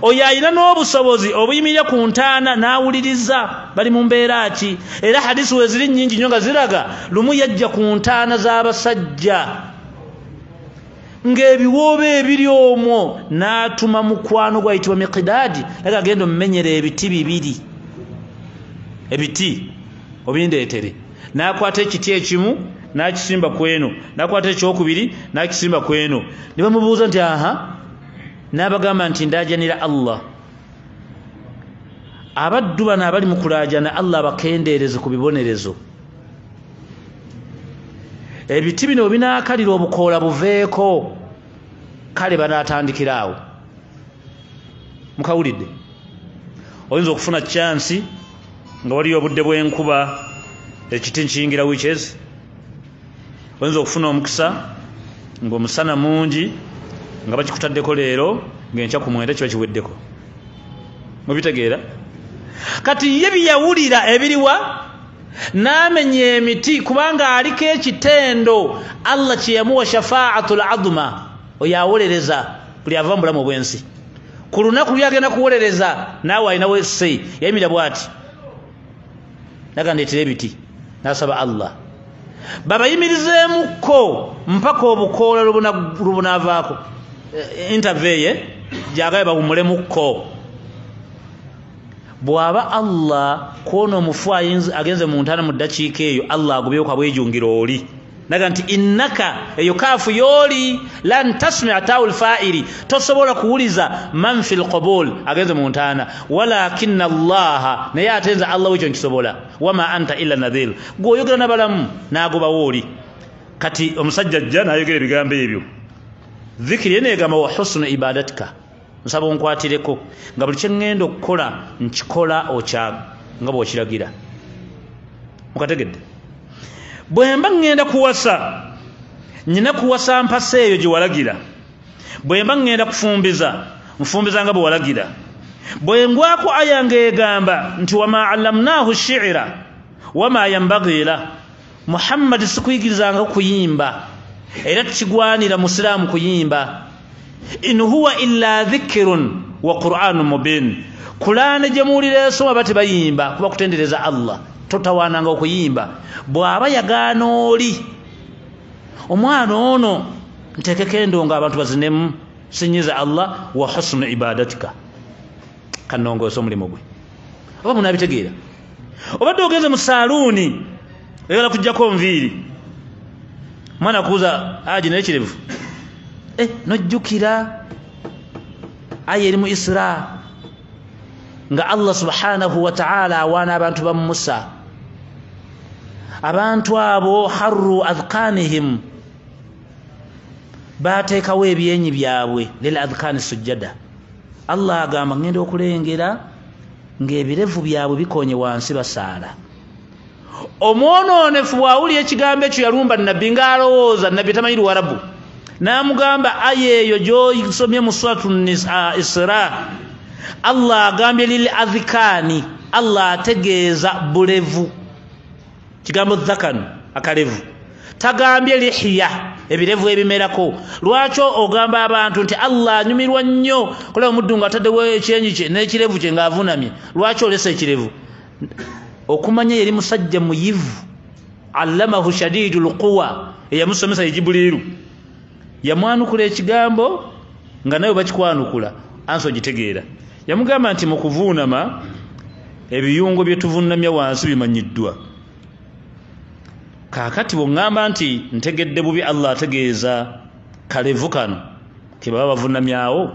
oyo alina n'obusobozi obuyimirira ku ntaana n'awuliriza bali mu mbeera ki. Era hadisi we ziri nnyingi nnyo nga ziraga lumu yajja ku ntaana z'abasajja ng'ebiwoobe ebiri omwo, n'atuma mukwano gwayitibwa Miqidaadi naga agenda omumenyera ebiti bibiri, ebiti obindeetere. N'akwata ekiti ekimu n'akisimba ku eno, n'akwata ekyokubiri n'akisimba ku eno. Ne bamubuuza nti aha, n'abagamba nti ndaajanira Allah, abaddu bano abali mu kulaajana Allah abakendeereze ku bibonerezo. Ebiti bino binaakalira obukoola buveeko, kale banaatandikira awo. Mukawulidde? Oyinza okufuna chansi nga waliyo obudde bw'enkuba, ekiti nkiyingira witches. Oyinza okufuna omukisa ng'omusana mungi nga bakikutaddeko leero ng'enkya ku 9 kiba kiweddeko. Mubitegeera? Kati ye byeyawulira ebiriwa n'amenya emiti, kubanga aliko ekitendo Allah kye yamuwa shafa'atul adma, oyo awolereza buli ava mu bulamu obw'ensi. Ku lunaku lyagenda kuwolereza naawe alinawo esse. Yayimirira bw'ati naga ndeetera ebiti, n'asaba Allah babayimirizeemukko mpaka obukoola lubunaavaako. Interveye gyagaye bawumulemukko. Bw'aba Allah kwona omufu agenze mu ntaana mu ddakiika eyo, Allah agobyewo kabwejungira oli. Naga nti innaka, eyo kaafu yooli, lan tasmia taul fa'ili, tosobola kuwuliza man fil qabul, agenze mu ntaana, walakinna Allaha, naye ate nze Allah wekyo nkisobola, wama anta illa nadhir, gwe oyogera n'abalamu n'agobawo oli. Kati omusajja ajja n'ayogera ebigambo ebyo, dhikiri ye neegamba wa husnu ibadatika, nsaba onkwatireko nga buli kye ŋŋenda okukola nkikola okya nga bw'okiragira. Mukategedde? Bwe mba ŋŋenda kuwasa, nyina kuwasa mpasa eyo gye walagira. Bwe mba ŋŋenda kufumbiza, nfumbiza nga bwe walagira. Bwe ngwako aya ng'egamba nti wama allamnahu shi'ira wama yanbaghi lah, Muhammad sikuyigirizanga kuyimba, era kigwanira musiraamu kuyimba. In huwa illa dhikrun wa qur'anun mubin, Kulaane gye muwulira esoma bati bayimba kuba kutendereza Allah, totawaananga okuyimba. Bw'aba yagaana oli omwana ono nteekeko endongo abantu bazinemu, sinyiza Allah, wa husnu ibadatika, kanongoose omulimu gwe. Oba munaabitegeera? Obadde ogenze mu saaluuni oyagala kuggyako nviiri, omwana akubuuza aji naye kirevu, nojjukira aya eri mu Isra nga Allah subhanahu wa ta'ala awaana abantu ba Musa, abantu abo harru adhkanihim, bateekawo ebyenyi byabwe lil adhkani sujjada. Allah agamba ngenda okulengera ng'ebirevu byabwe bikonye wansi basaala. Omwonoonefu bw'awulira ekigambo ekyo yalumba nabbi ng'alowooza nabbi tamanyi Luwarabu, n'amugamba aya eyo gy'osomye mu suratu Isra, Allah agambye lil adhkani, Allah ategeeza bulevu, kigambo dhakan akalevu, tagambye lihiya, ebirevu ebimerako. Lwaki ogamba abantu nti Allah anyumirwa nnyo kulaba omuddu ng'ataddewo ekyenyi kye n'ekirevu kye ng'avunamye? Lwaki olesa ekirevu? Okumanya yeri musajja muyivu, allamahu shadidul quwa, eyamusomesa ye Jibuliiru, yamwanukula ekigambo nga nawe bakikwanukula anso ogitegeera. Yamugamba nti mu kuvuunama ebiyungo bye tuvunamya wansi bimanyiddwa. Kaakati bw'oŋŋamba nti ntegedde bubi, Allah ategeeza kalevu kano ke baba bavunamyawo,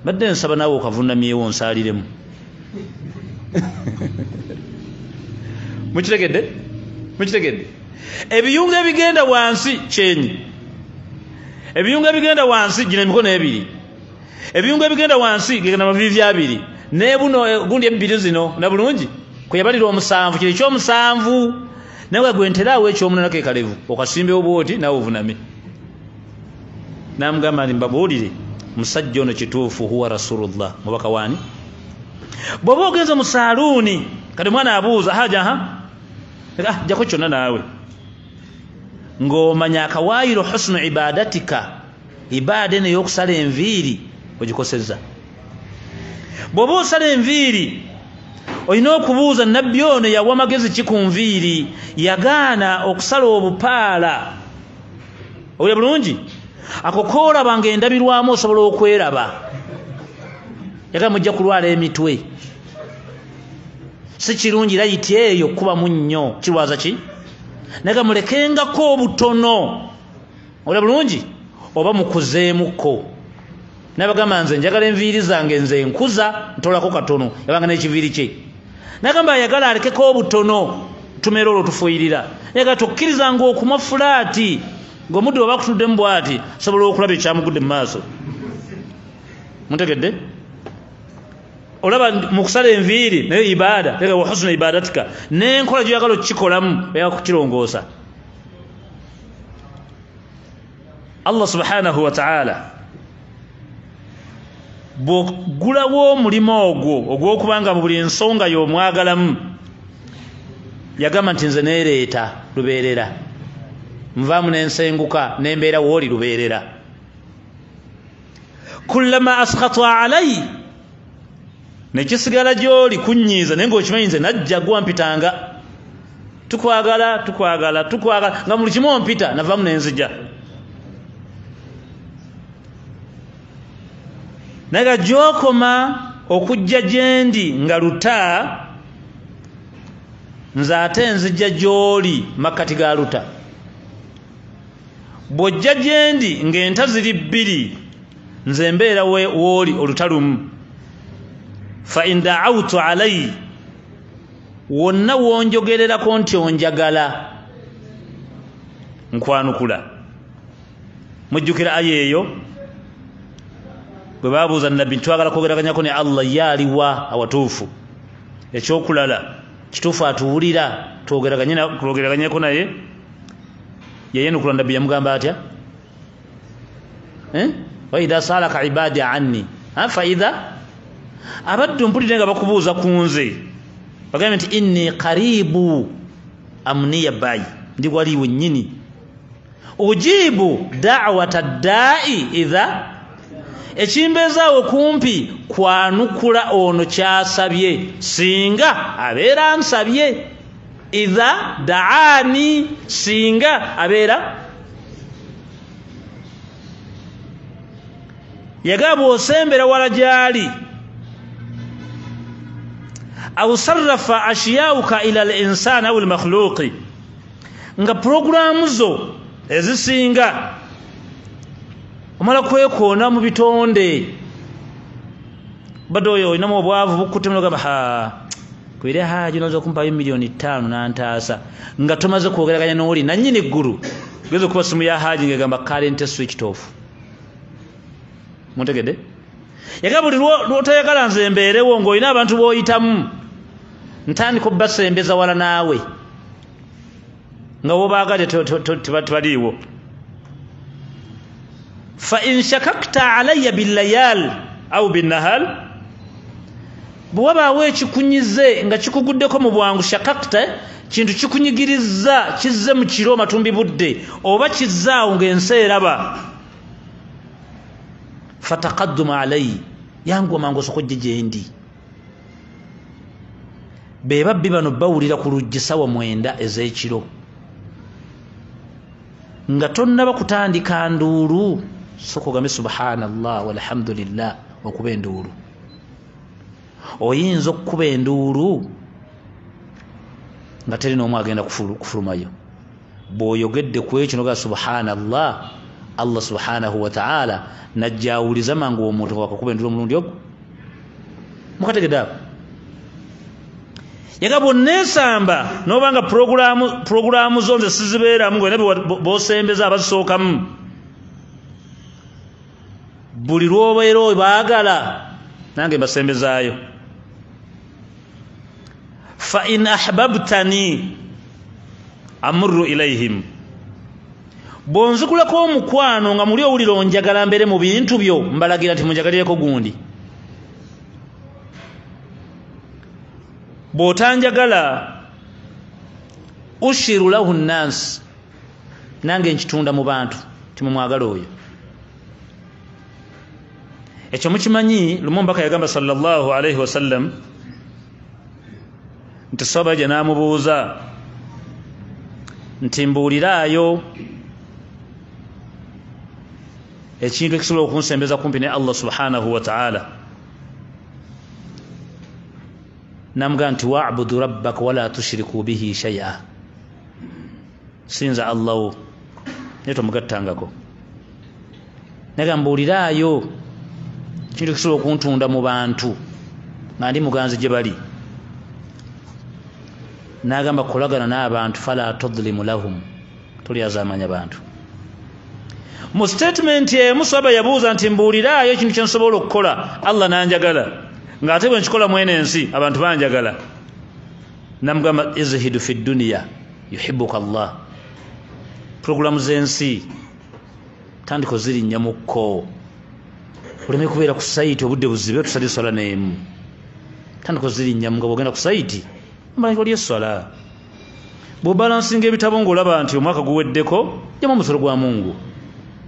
badde nsaba naawe okavunamyewo nsaaliremu. Mukitegedde? Mukitegedde? Ebiyungo ebigenda wansi kyenyi, ebiyungo ebigenda wansi gino emikono ebiri, ebiyungo ebigenda wansi gegenda maviivi abiri, nebuno gundi ebbiri zino na bulungi kwe yabalira omusanvu, kiri ekyomusanvu nawe gwe nteraawo ekyomunana ke kalevu okasimbewo bwoti naawe ovuname. Namugamba nti mbabuulire musajja ono kituufu huwa rasulullah, mubaka waani. Bw'oba ogenze mu saaluuni, kati omwana abuuza haja ha jjako kyonna naawe ng'omanya akawaayiro husnu ibadatika, ibaada eno ey'okusala enviiri ogikosezza. Bw'oba osala enviiri olina okubuuza nabbi ono yawa magezi ki ku nviiri, yagaana okusala obupaala. Owulira bulungi? Ako koolaba ng'endabirwamu osobola okweraba, yagamba mujja kulwala emitwe, si kirungi layiti eyo kubamu nnyo, kirwaza ki? Naye mulekengako obutono, owulira bulungi, oba mukuzeemukko. Nabagamba nze njagala enviiri zange nze nkuza ntolako katono, yabanga n'ekiviiri kye. Nagamba ayagala alekeko obutono, tumera olwo tufuuyirira. Naye tokkirizanga okumwa fulaati ng'omuddu oba akutuddemu bw'ati, sobola okulaba ekyamugudde mu maaso. Muntegedde? Olaba mu kusala enviiri nayo ibaada, tega wa husna ibadatika, n'enkola gy'oyagala okukikolamu oyagala kukirongoosa. Allah subhanahu wa ta'ala bw'oggulawo omulimu ogwo ogw'okubanga mu buli nsonga y'omwagalamu, yagamba nti nze neereeta lubeerera, nvaamu n'ensenguka n'embeera wooli lubeerera. Kullama askhata alai, nekisigala gy'oli kunnyiiza, naye ng'okimanyi nze najja gwampitanga, tukwagala tukwagala tukwagala, nga buli kimu ompita, navaamu n'enzija. Naye nga gy'okoma okujja gye ndi nga luta, nze ate nzija gy'oli makkati ga luta. Bw'ojja gyendi ng'enta ziri bbiri, nze mbeera wooli olutalumu. Fa in da'awtu alayhi, wonna wonjogererako nti onjagala, nkwanukula. Mujjukira aya eyo bwe babuuza nabbi twagala kwogeraganyako ne Allah, ye aliwa awatuufu? Ekyokulala kituufu atuwulira, twogeraganyeko naye. Yayenukula nabbi yamugamba atya? Wa idha salaka ibadi anni, fa idha, abaddu mpulire nga bakubuuza ku nze, bagambe nti inni qaribu amniya bayi, ndi wali wennyini. Ujibu da'wata da'i idha, ekimbeezaawo kumpi kwanukula ono kyasabye singa abeera ansabye. Idha da'ani, singa abeera. Yagaba osembera wala gyali. Aw sarrafa ashiyauka ila al-insan aw al-makhluqi, nga programu zo ezisinga omala kwekoona mu bitonde. Badde oyo olinamu obwavu bukutte nogamba ha kwire haji noza okumpayo 5,000,000 nantaasa, nga tomaze kwogeraganya n'oli nannyini ggulu. Geza okuba simu ya haji ng'egamba current switched off. Muntegedde? Yagamba buli lw'otayagala nze mbeerewo ng'olina abantu b'oyitamu, ntandika obbasembeza wala naawe nga wobaagadde tebaliiwo. Fa in shakakta alayya billayal au binnahal, bwe wabaawo ekikunyize nga kikuguddeko mu bwangu, shakakta kintu kikunyigiriza kizze mu kiro matumbi budde oba kizzaawo ng'ensi eraba, fataqadduma alayhi, yanguwa mangu osooka ojje gye ndi. Be babbi bano bawulira ku luggi ssaawa 9 ez'ekiro, nga tonnaba kutandika nduulu, sooka ogambe subhanallah walhamdulillah okuba enduulu. Oyinza okukuba enduulu nga teri n'omu agenda kufulumayo. Bw'oyogedde ku ekyo n'ogamba subhanallah, Allah subhanahu wa ta'ala najjawuliza mangu omuntu nga wakakuba enduulu omulundi ogwo. Mukategedde ako? Yaga bw'onneesamba n'obanga programu zo nze sizibeeramu, ng'olina b'osembeza abazisookamu, buli lw'obeera obaagala nange mbasembezaayo. Fa in ahbabtani amurru ilayhim, bw'onzigulako omukwano nga muli owulira onjagala mbeere mu bintu byo, mbalagira nti munjagalireko gundi. Bw'otanjagala ushiru lahu nnansi, nange nkitunda mu bantu timumwagala oyo. Ekyo mukimanyi, lumu omubaka yagamba sallallahu alaihi wasallam nti saba gye n'amubuuza nti mbuuliraayo ekintu ekisobola okunsembeza kumpi ne Allah subhanahu wa ta'ala. Namugamba nti wa'budu rabbaka wala tushriku bihi shay'a, sinza Allah wo naye tomugattangako. Naye mbuuliraayo ekintu ekisobola okuntunda mu bantu nga ndi muganzi gye bali. N'agamba kolagana n'abantu fala tudlimu lahum, tolyazaamanya bantu. Mu statement emu saba yabuuza nti mbuuliraayo ekintu kye nsobola okukola Allah n'anjagala, ng'ate bwe nkikola mwene ensi abantu banjagala. Namugamba izhidu fi dunya yuhibbuka Allah, programu z'ensi tandika ozirinnya mukko, oleme kubeera ku sayiti obudde buzibe tusale swala n'emu. Tandika ozirinnya nga bw'ogenda ku sayiti omanyi waliyo esswala. Bw'obalansinga ebitabo ng'olaba nti omwaka guweddeko, jjamu omusolo gwa Mungu.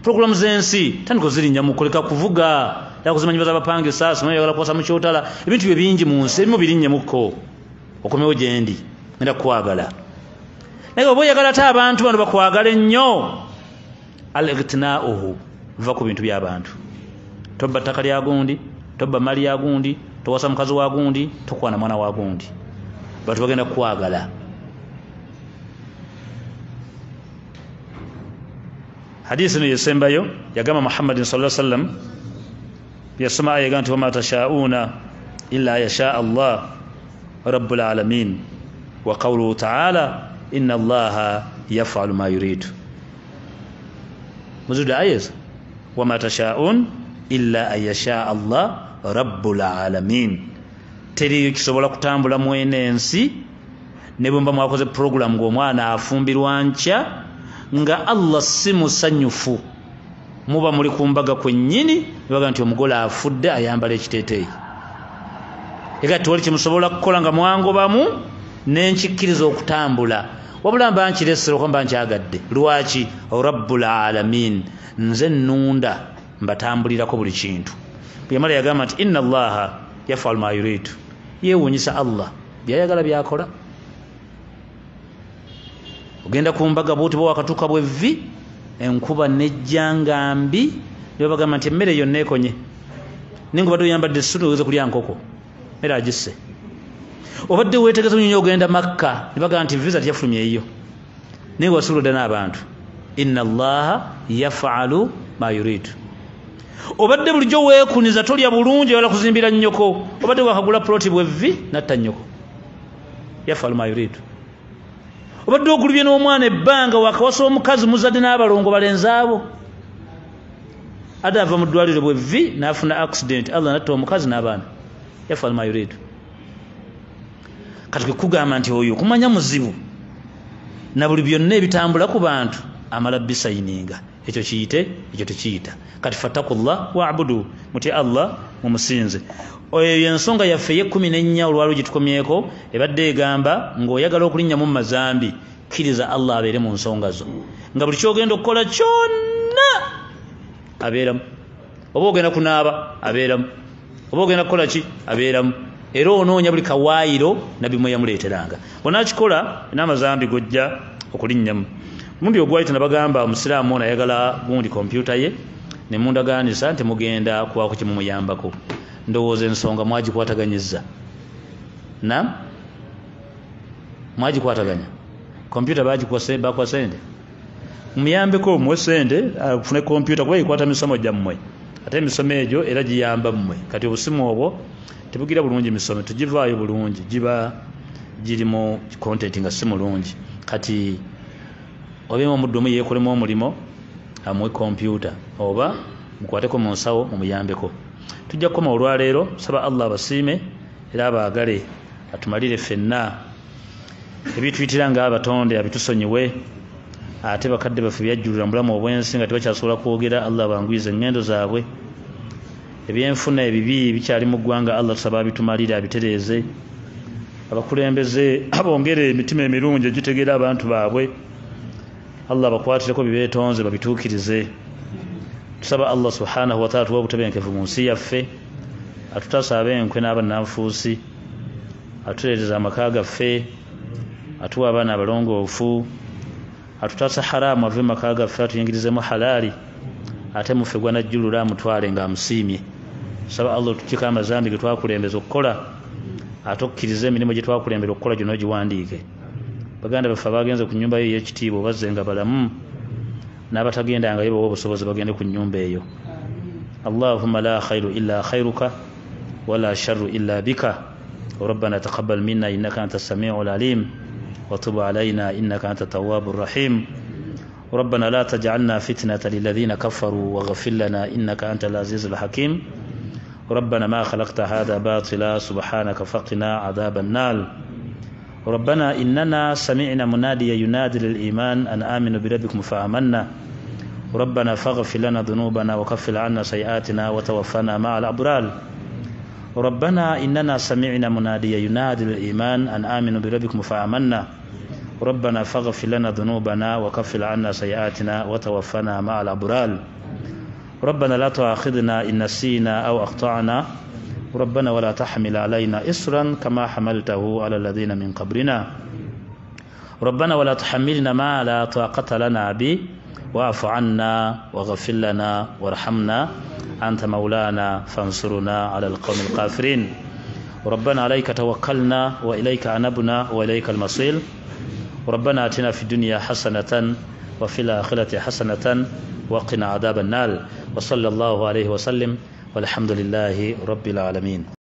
Programu z'ensi tandika ozirinnya mukko, leka kuvuga takuzimanyi bazabapangisa, simanyi oyagala kuwasa mu kyotala, ebintu bye bingi mu nsi ebimu birinnye mukko, okomewo gye ndi ngenda kukwagala. Naye oba oyagala ate abantu bano bakwagale nnyo, al-ightina'uhu, va ku bintu by'abantu. Tobba ttaka lya gundi, tobba mali ya gundi, towasa mukazi wa gundi, tokwana mwana wa gundi, bantu bagenda kukwagala. Hadisi eno yesembayo yagamba Muhammadin sallallahu alaihi wasallam, yasoma aya nti wama tashauna illa yasha Allah rabbul alamin, wa qawluhu ta'ala inna Allaha yaf'alu ma yuridu. Muzudde aya ezo, wama tashaun illa yasha Allah rabbul alamin. Teriyo kisobola kutambula mwene ensi ne bwe mba mwakoze program ng'omwana afumbirwa nkya nga Allah si musanyufu, muba muli ku mbaga kwennyini baga nti omugole afudde ayambala ekiteeteeyi. Ega tewali kyemusobola kukola nga mwangobamu nenkikkiriza okutambula, wabula mba nkiresera okuba mba nkyagadde. Lwaki? Rabbul alamin, nze nnunda mbatambulirako buli kintu. Bwe yamala yagamba nti inna Allaha yafalu ma yuridu, yeewuunyisa Allah byayagala byakola. Ogenda ku mbaga bwoti bwe wakatuuka bwevvi, enkuba nejja nga mbi, ne babagamba nti emmere yonna ekonye, naye nga obadde oyambadde essuuti ogeze kulya nkoko, mmere agisse. Obadde weetegese nnyo ogenda Makka, ne bagamba nti visa teyafulumye eyo, naye nga wasuula dda n'abantu. Inna Allaha yafalu ma yuridu. Obadde bulijjo weekuniza tolya bulungi, oyagala kuzimbira nnyoko, obadde wakagula ploti bwevvi natta nnyoko. Yafalu ma yuridu. Obadde okulubye n'omwana ebbanga, wakawasa omukazi muzadde n'abalongo balenzi abo, ate ava mu ddwaliro bwevvi n'afuna accident, Allah natta omukazi n'abaana. Yafalu ma yuridu. Kati kwe kugamba nti oyo okumanya muzibu na buli byonna ebitambula ku bantu amala bisayininga, ekyo kiyite ekyo tekiyita. Kati fattakullah wa'budu, mutye Allah mumusinze. Oyo ensonga yaffe ey'ekkumi n'ennya olwalwo gye tukomyeko ebadde egamba ng'oyagala okulinnya mu mazambi, kkiriza Allah abeere mu nsonga zo, nga buli ky'ogenda okukola kyonna abeeramu. Oba ogenda kunaaba abeeramu, oba ogenda kukola ki abeeramu, era onoonya buli kawaayiro nabbi mwe yamuleeteranga. Bw'onaakikola n'amazambi gojja okulinnyamu. Omundi ogwayita nabagamba omusiraamu ono ayagala gundi kompyuta ye, ne mundagaanisa nti mugenda kubaako kye mumuyambako. Ndowooza ensonga mwagikwataganyizza, na mwagikwataganya. Kompyuta bakuwa sente, muyambeko omuwe sente afune kompyuta, kuba ekwata misomo gyammwe, ate emisomo egyo era giyamba mmwe. Kati obusimu obwo tebugira bulungi misomo, tegivaayo bulungi, giba girimu content nga si mulungi. Kati obeemu omuddu omu yeekolemu omulimo amuwe kompyuta, oba mukwateko mu nsawo mumuyambeko. Tujja kukoma olwaleero, saba Allah abasiime era abaagale, atumalire ffenna ebituyitira nga abatonde abitusonyiwe, ate bakadde baffe byajjulira mu bulamu obw'ensi nga tebakyasobola kwogera, Allah abanguyize eŋŋendo zaabwe. Ebyenfuna ebibi bikyali mu ggwanga, Allah tusaba abitumalire abitereeze. Abakulembeze abongere emitima emirungi egitegeera abantu baabwe, Allah bakwatireko bibeetonze babituukirize. Tusaba Allah subhanahu wa ta'ala tuwe obutebenkevu mu nsi yaffe, atutaasa ab'enkwe n'abannanfuusi, atutereereze amaka gaffe, atuwe abaana abalongoofu, atutaasa haraamu ave mu maka gaffe atuyingirizemu halaali, ate muffe gwanajjulula amutwale ng'amusiimye. Tusaba Allah otukkiko amazambi ge twakulembeza okukola, ate okkirize emirimu gye twakulembera okukola gyonna ogiwandiike. Baganda baffe abagenze ku nnyumba yo ey'ekitiibwa obazze nga balamu, n'abatagendangayo bawe obusobozi bagende ku nnyumba eyo. Allahumma la khairu illa khairuka wala sharru illa bika. Rabbana taqabbal minna innaka anta as-sami'ul alim wa tub alayna innaka anta at-tawwabur rahim. Rabbana la taj'alna fitnatan lilladhina kafaru waghfir lana innaka antal azizul hakim. Rabbana ma khalaqta hadha batila subhanaka faqina adhaban nar. ربنا إننا سمعنا مناديا ينادي للإيمان أن آمنوا بربكم فآمنا. ربنا فاغفر لنا ذنوبنا وكفر عنا سيئاتنا وتوفنا مع الأبرار. ربنا إننا سمعنا مناديا ينادي للإيمان أن آمنوا بربكم فآمنا. ربنا فاغفر لنا ذنوبنا وكفر عنا سيئاتنا وتوفنا مع الأبرار. ربنا لا تؤاخذنا إن نسينا أو أخطأنا. ربنا ولا تحمل علينا إصرا كما حملته على الذين من قبلنا. ربنا ولا تحملنا ما لا طاقة لنا به واعف عنا واغفر لنا وارحمنا أنت مولانا فانصرنا على القوم الكافرين. ربنا عليك توكلنا وإليك أنبنا وإليك المصير. ربنا آتنا في الدنيا حسنة وفي الآخرة حسنة وقنا عذاب النار، وصلى الله عليه وسلم، والحمد لله رب العالمين.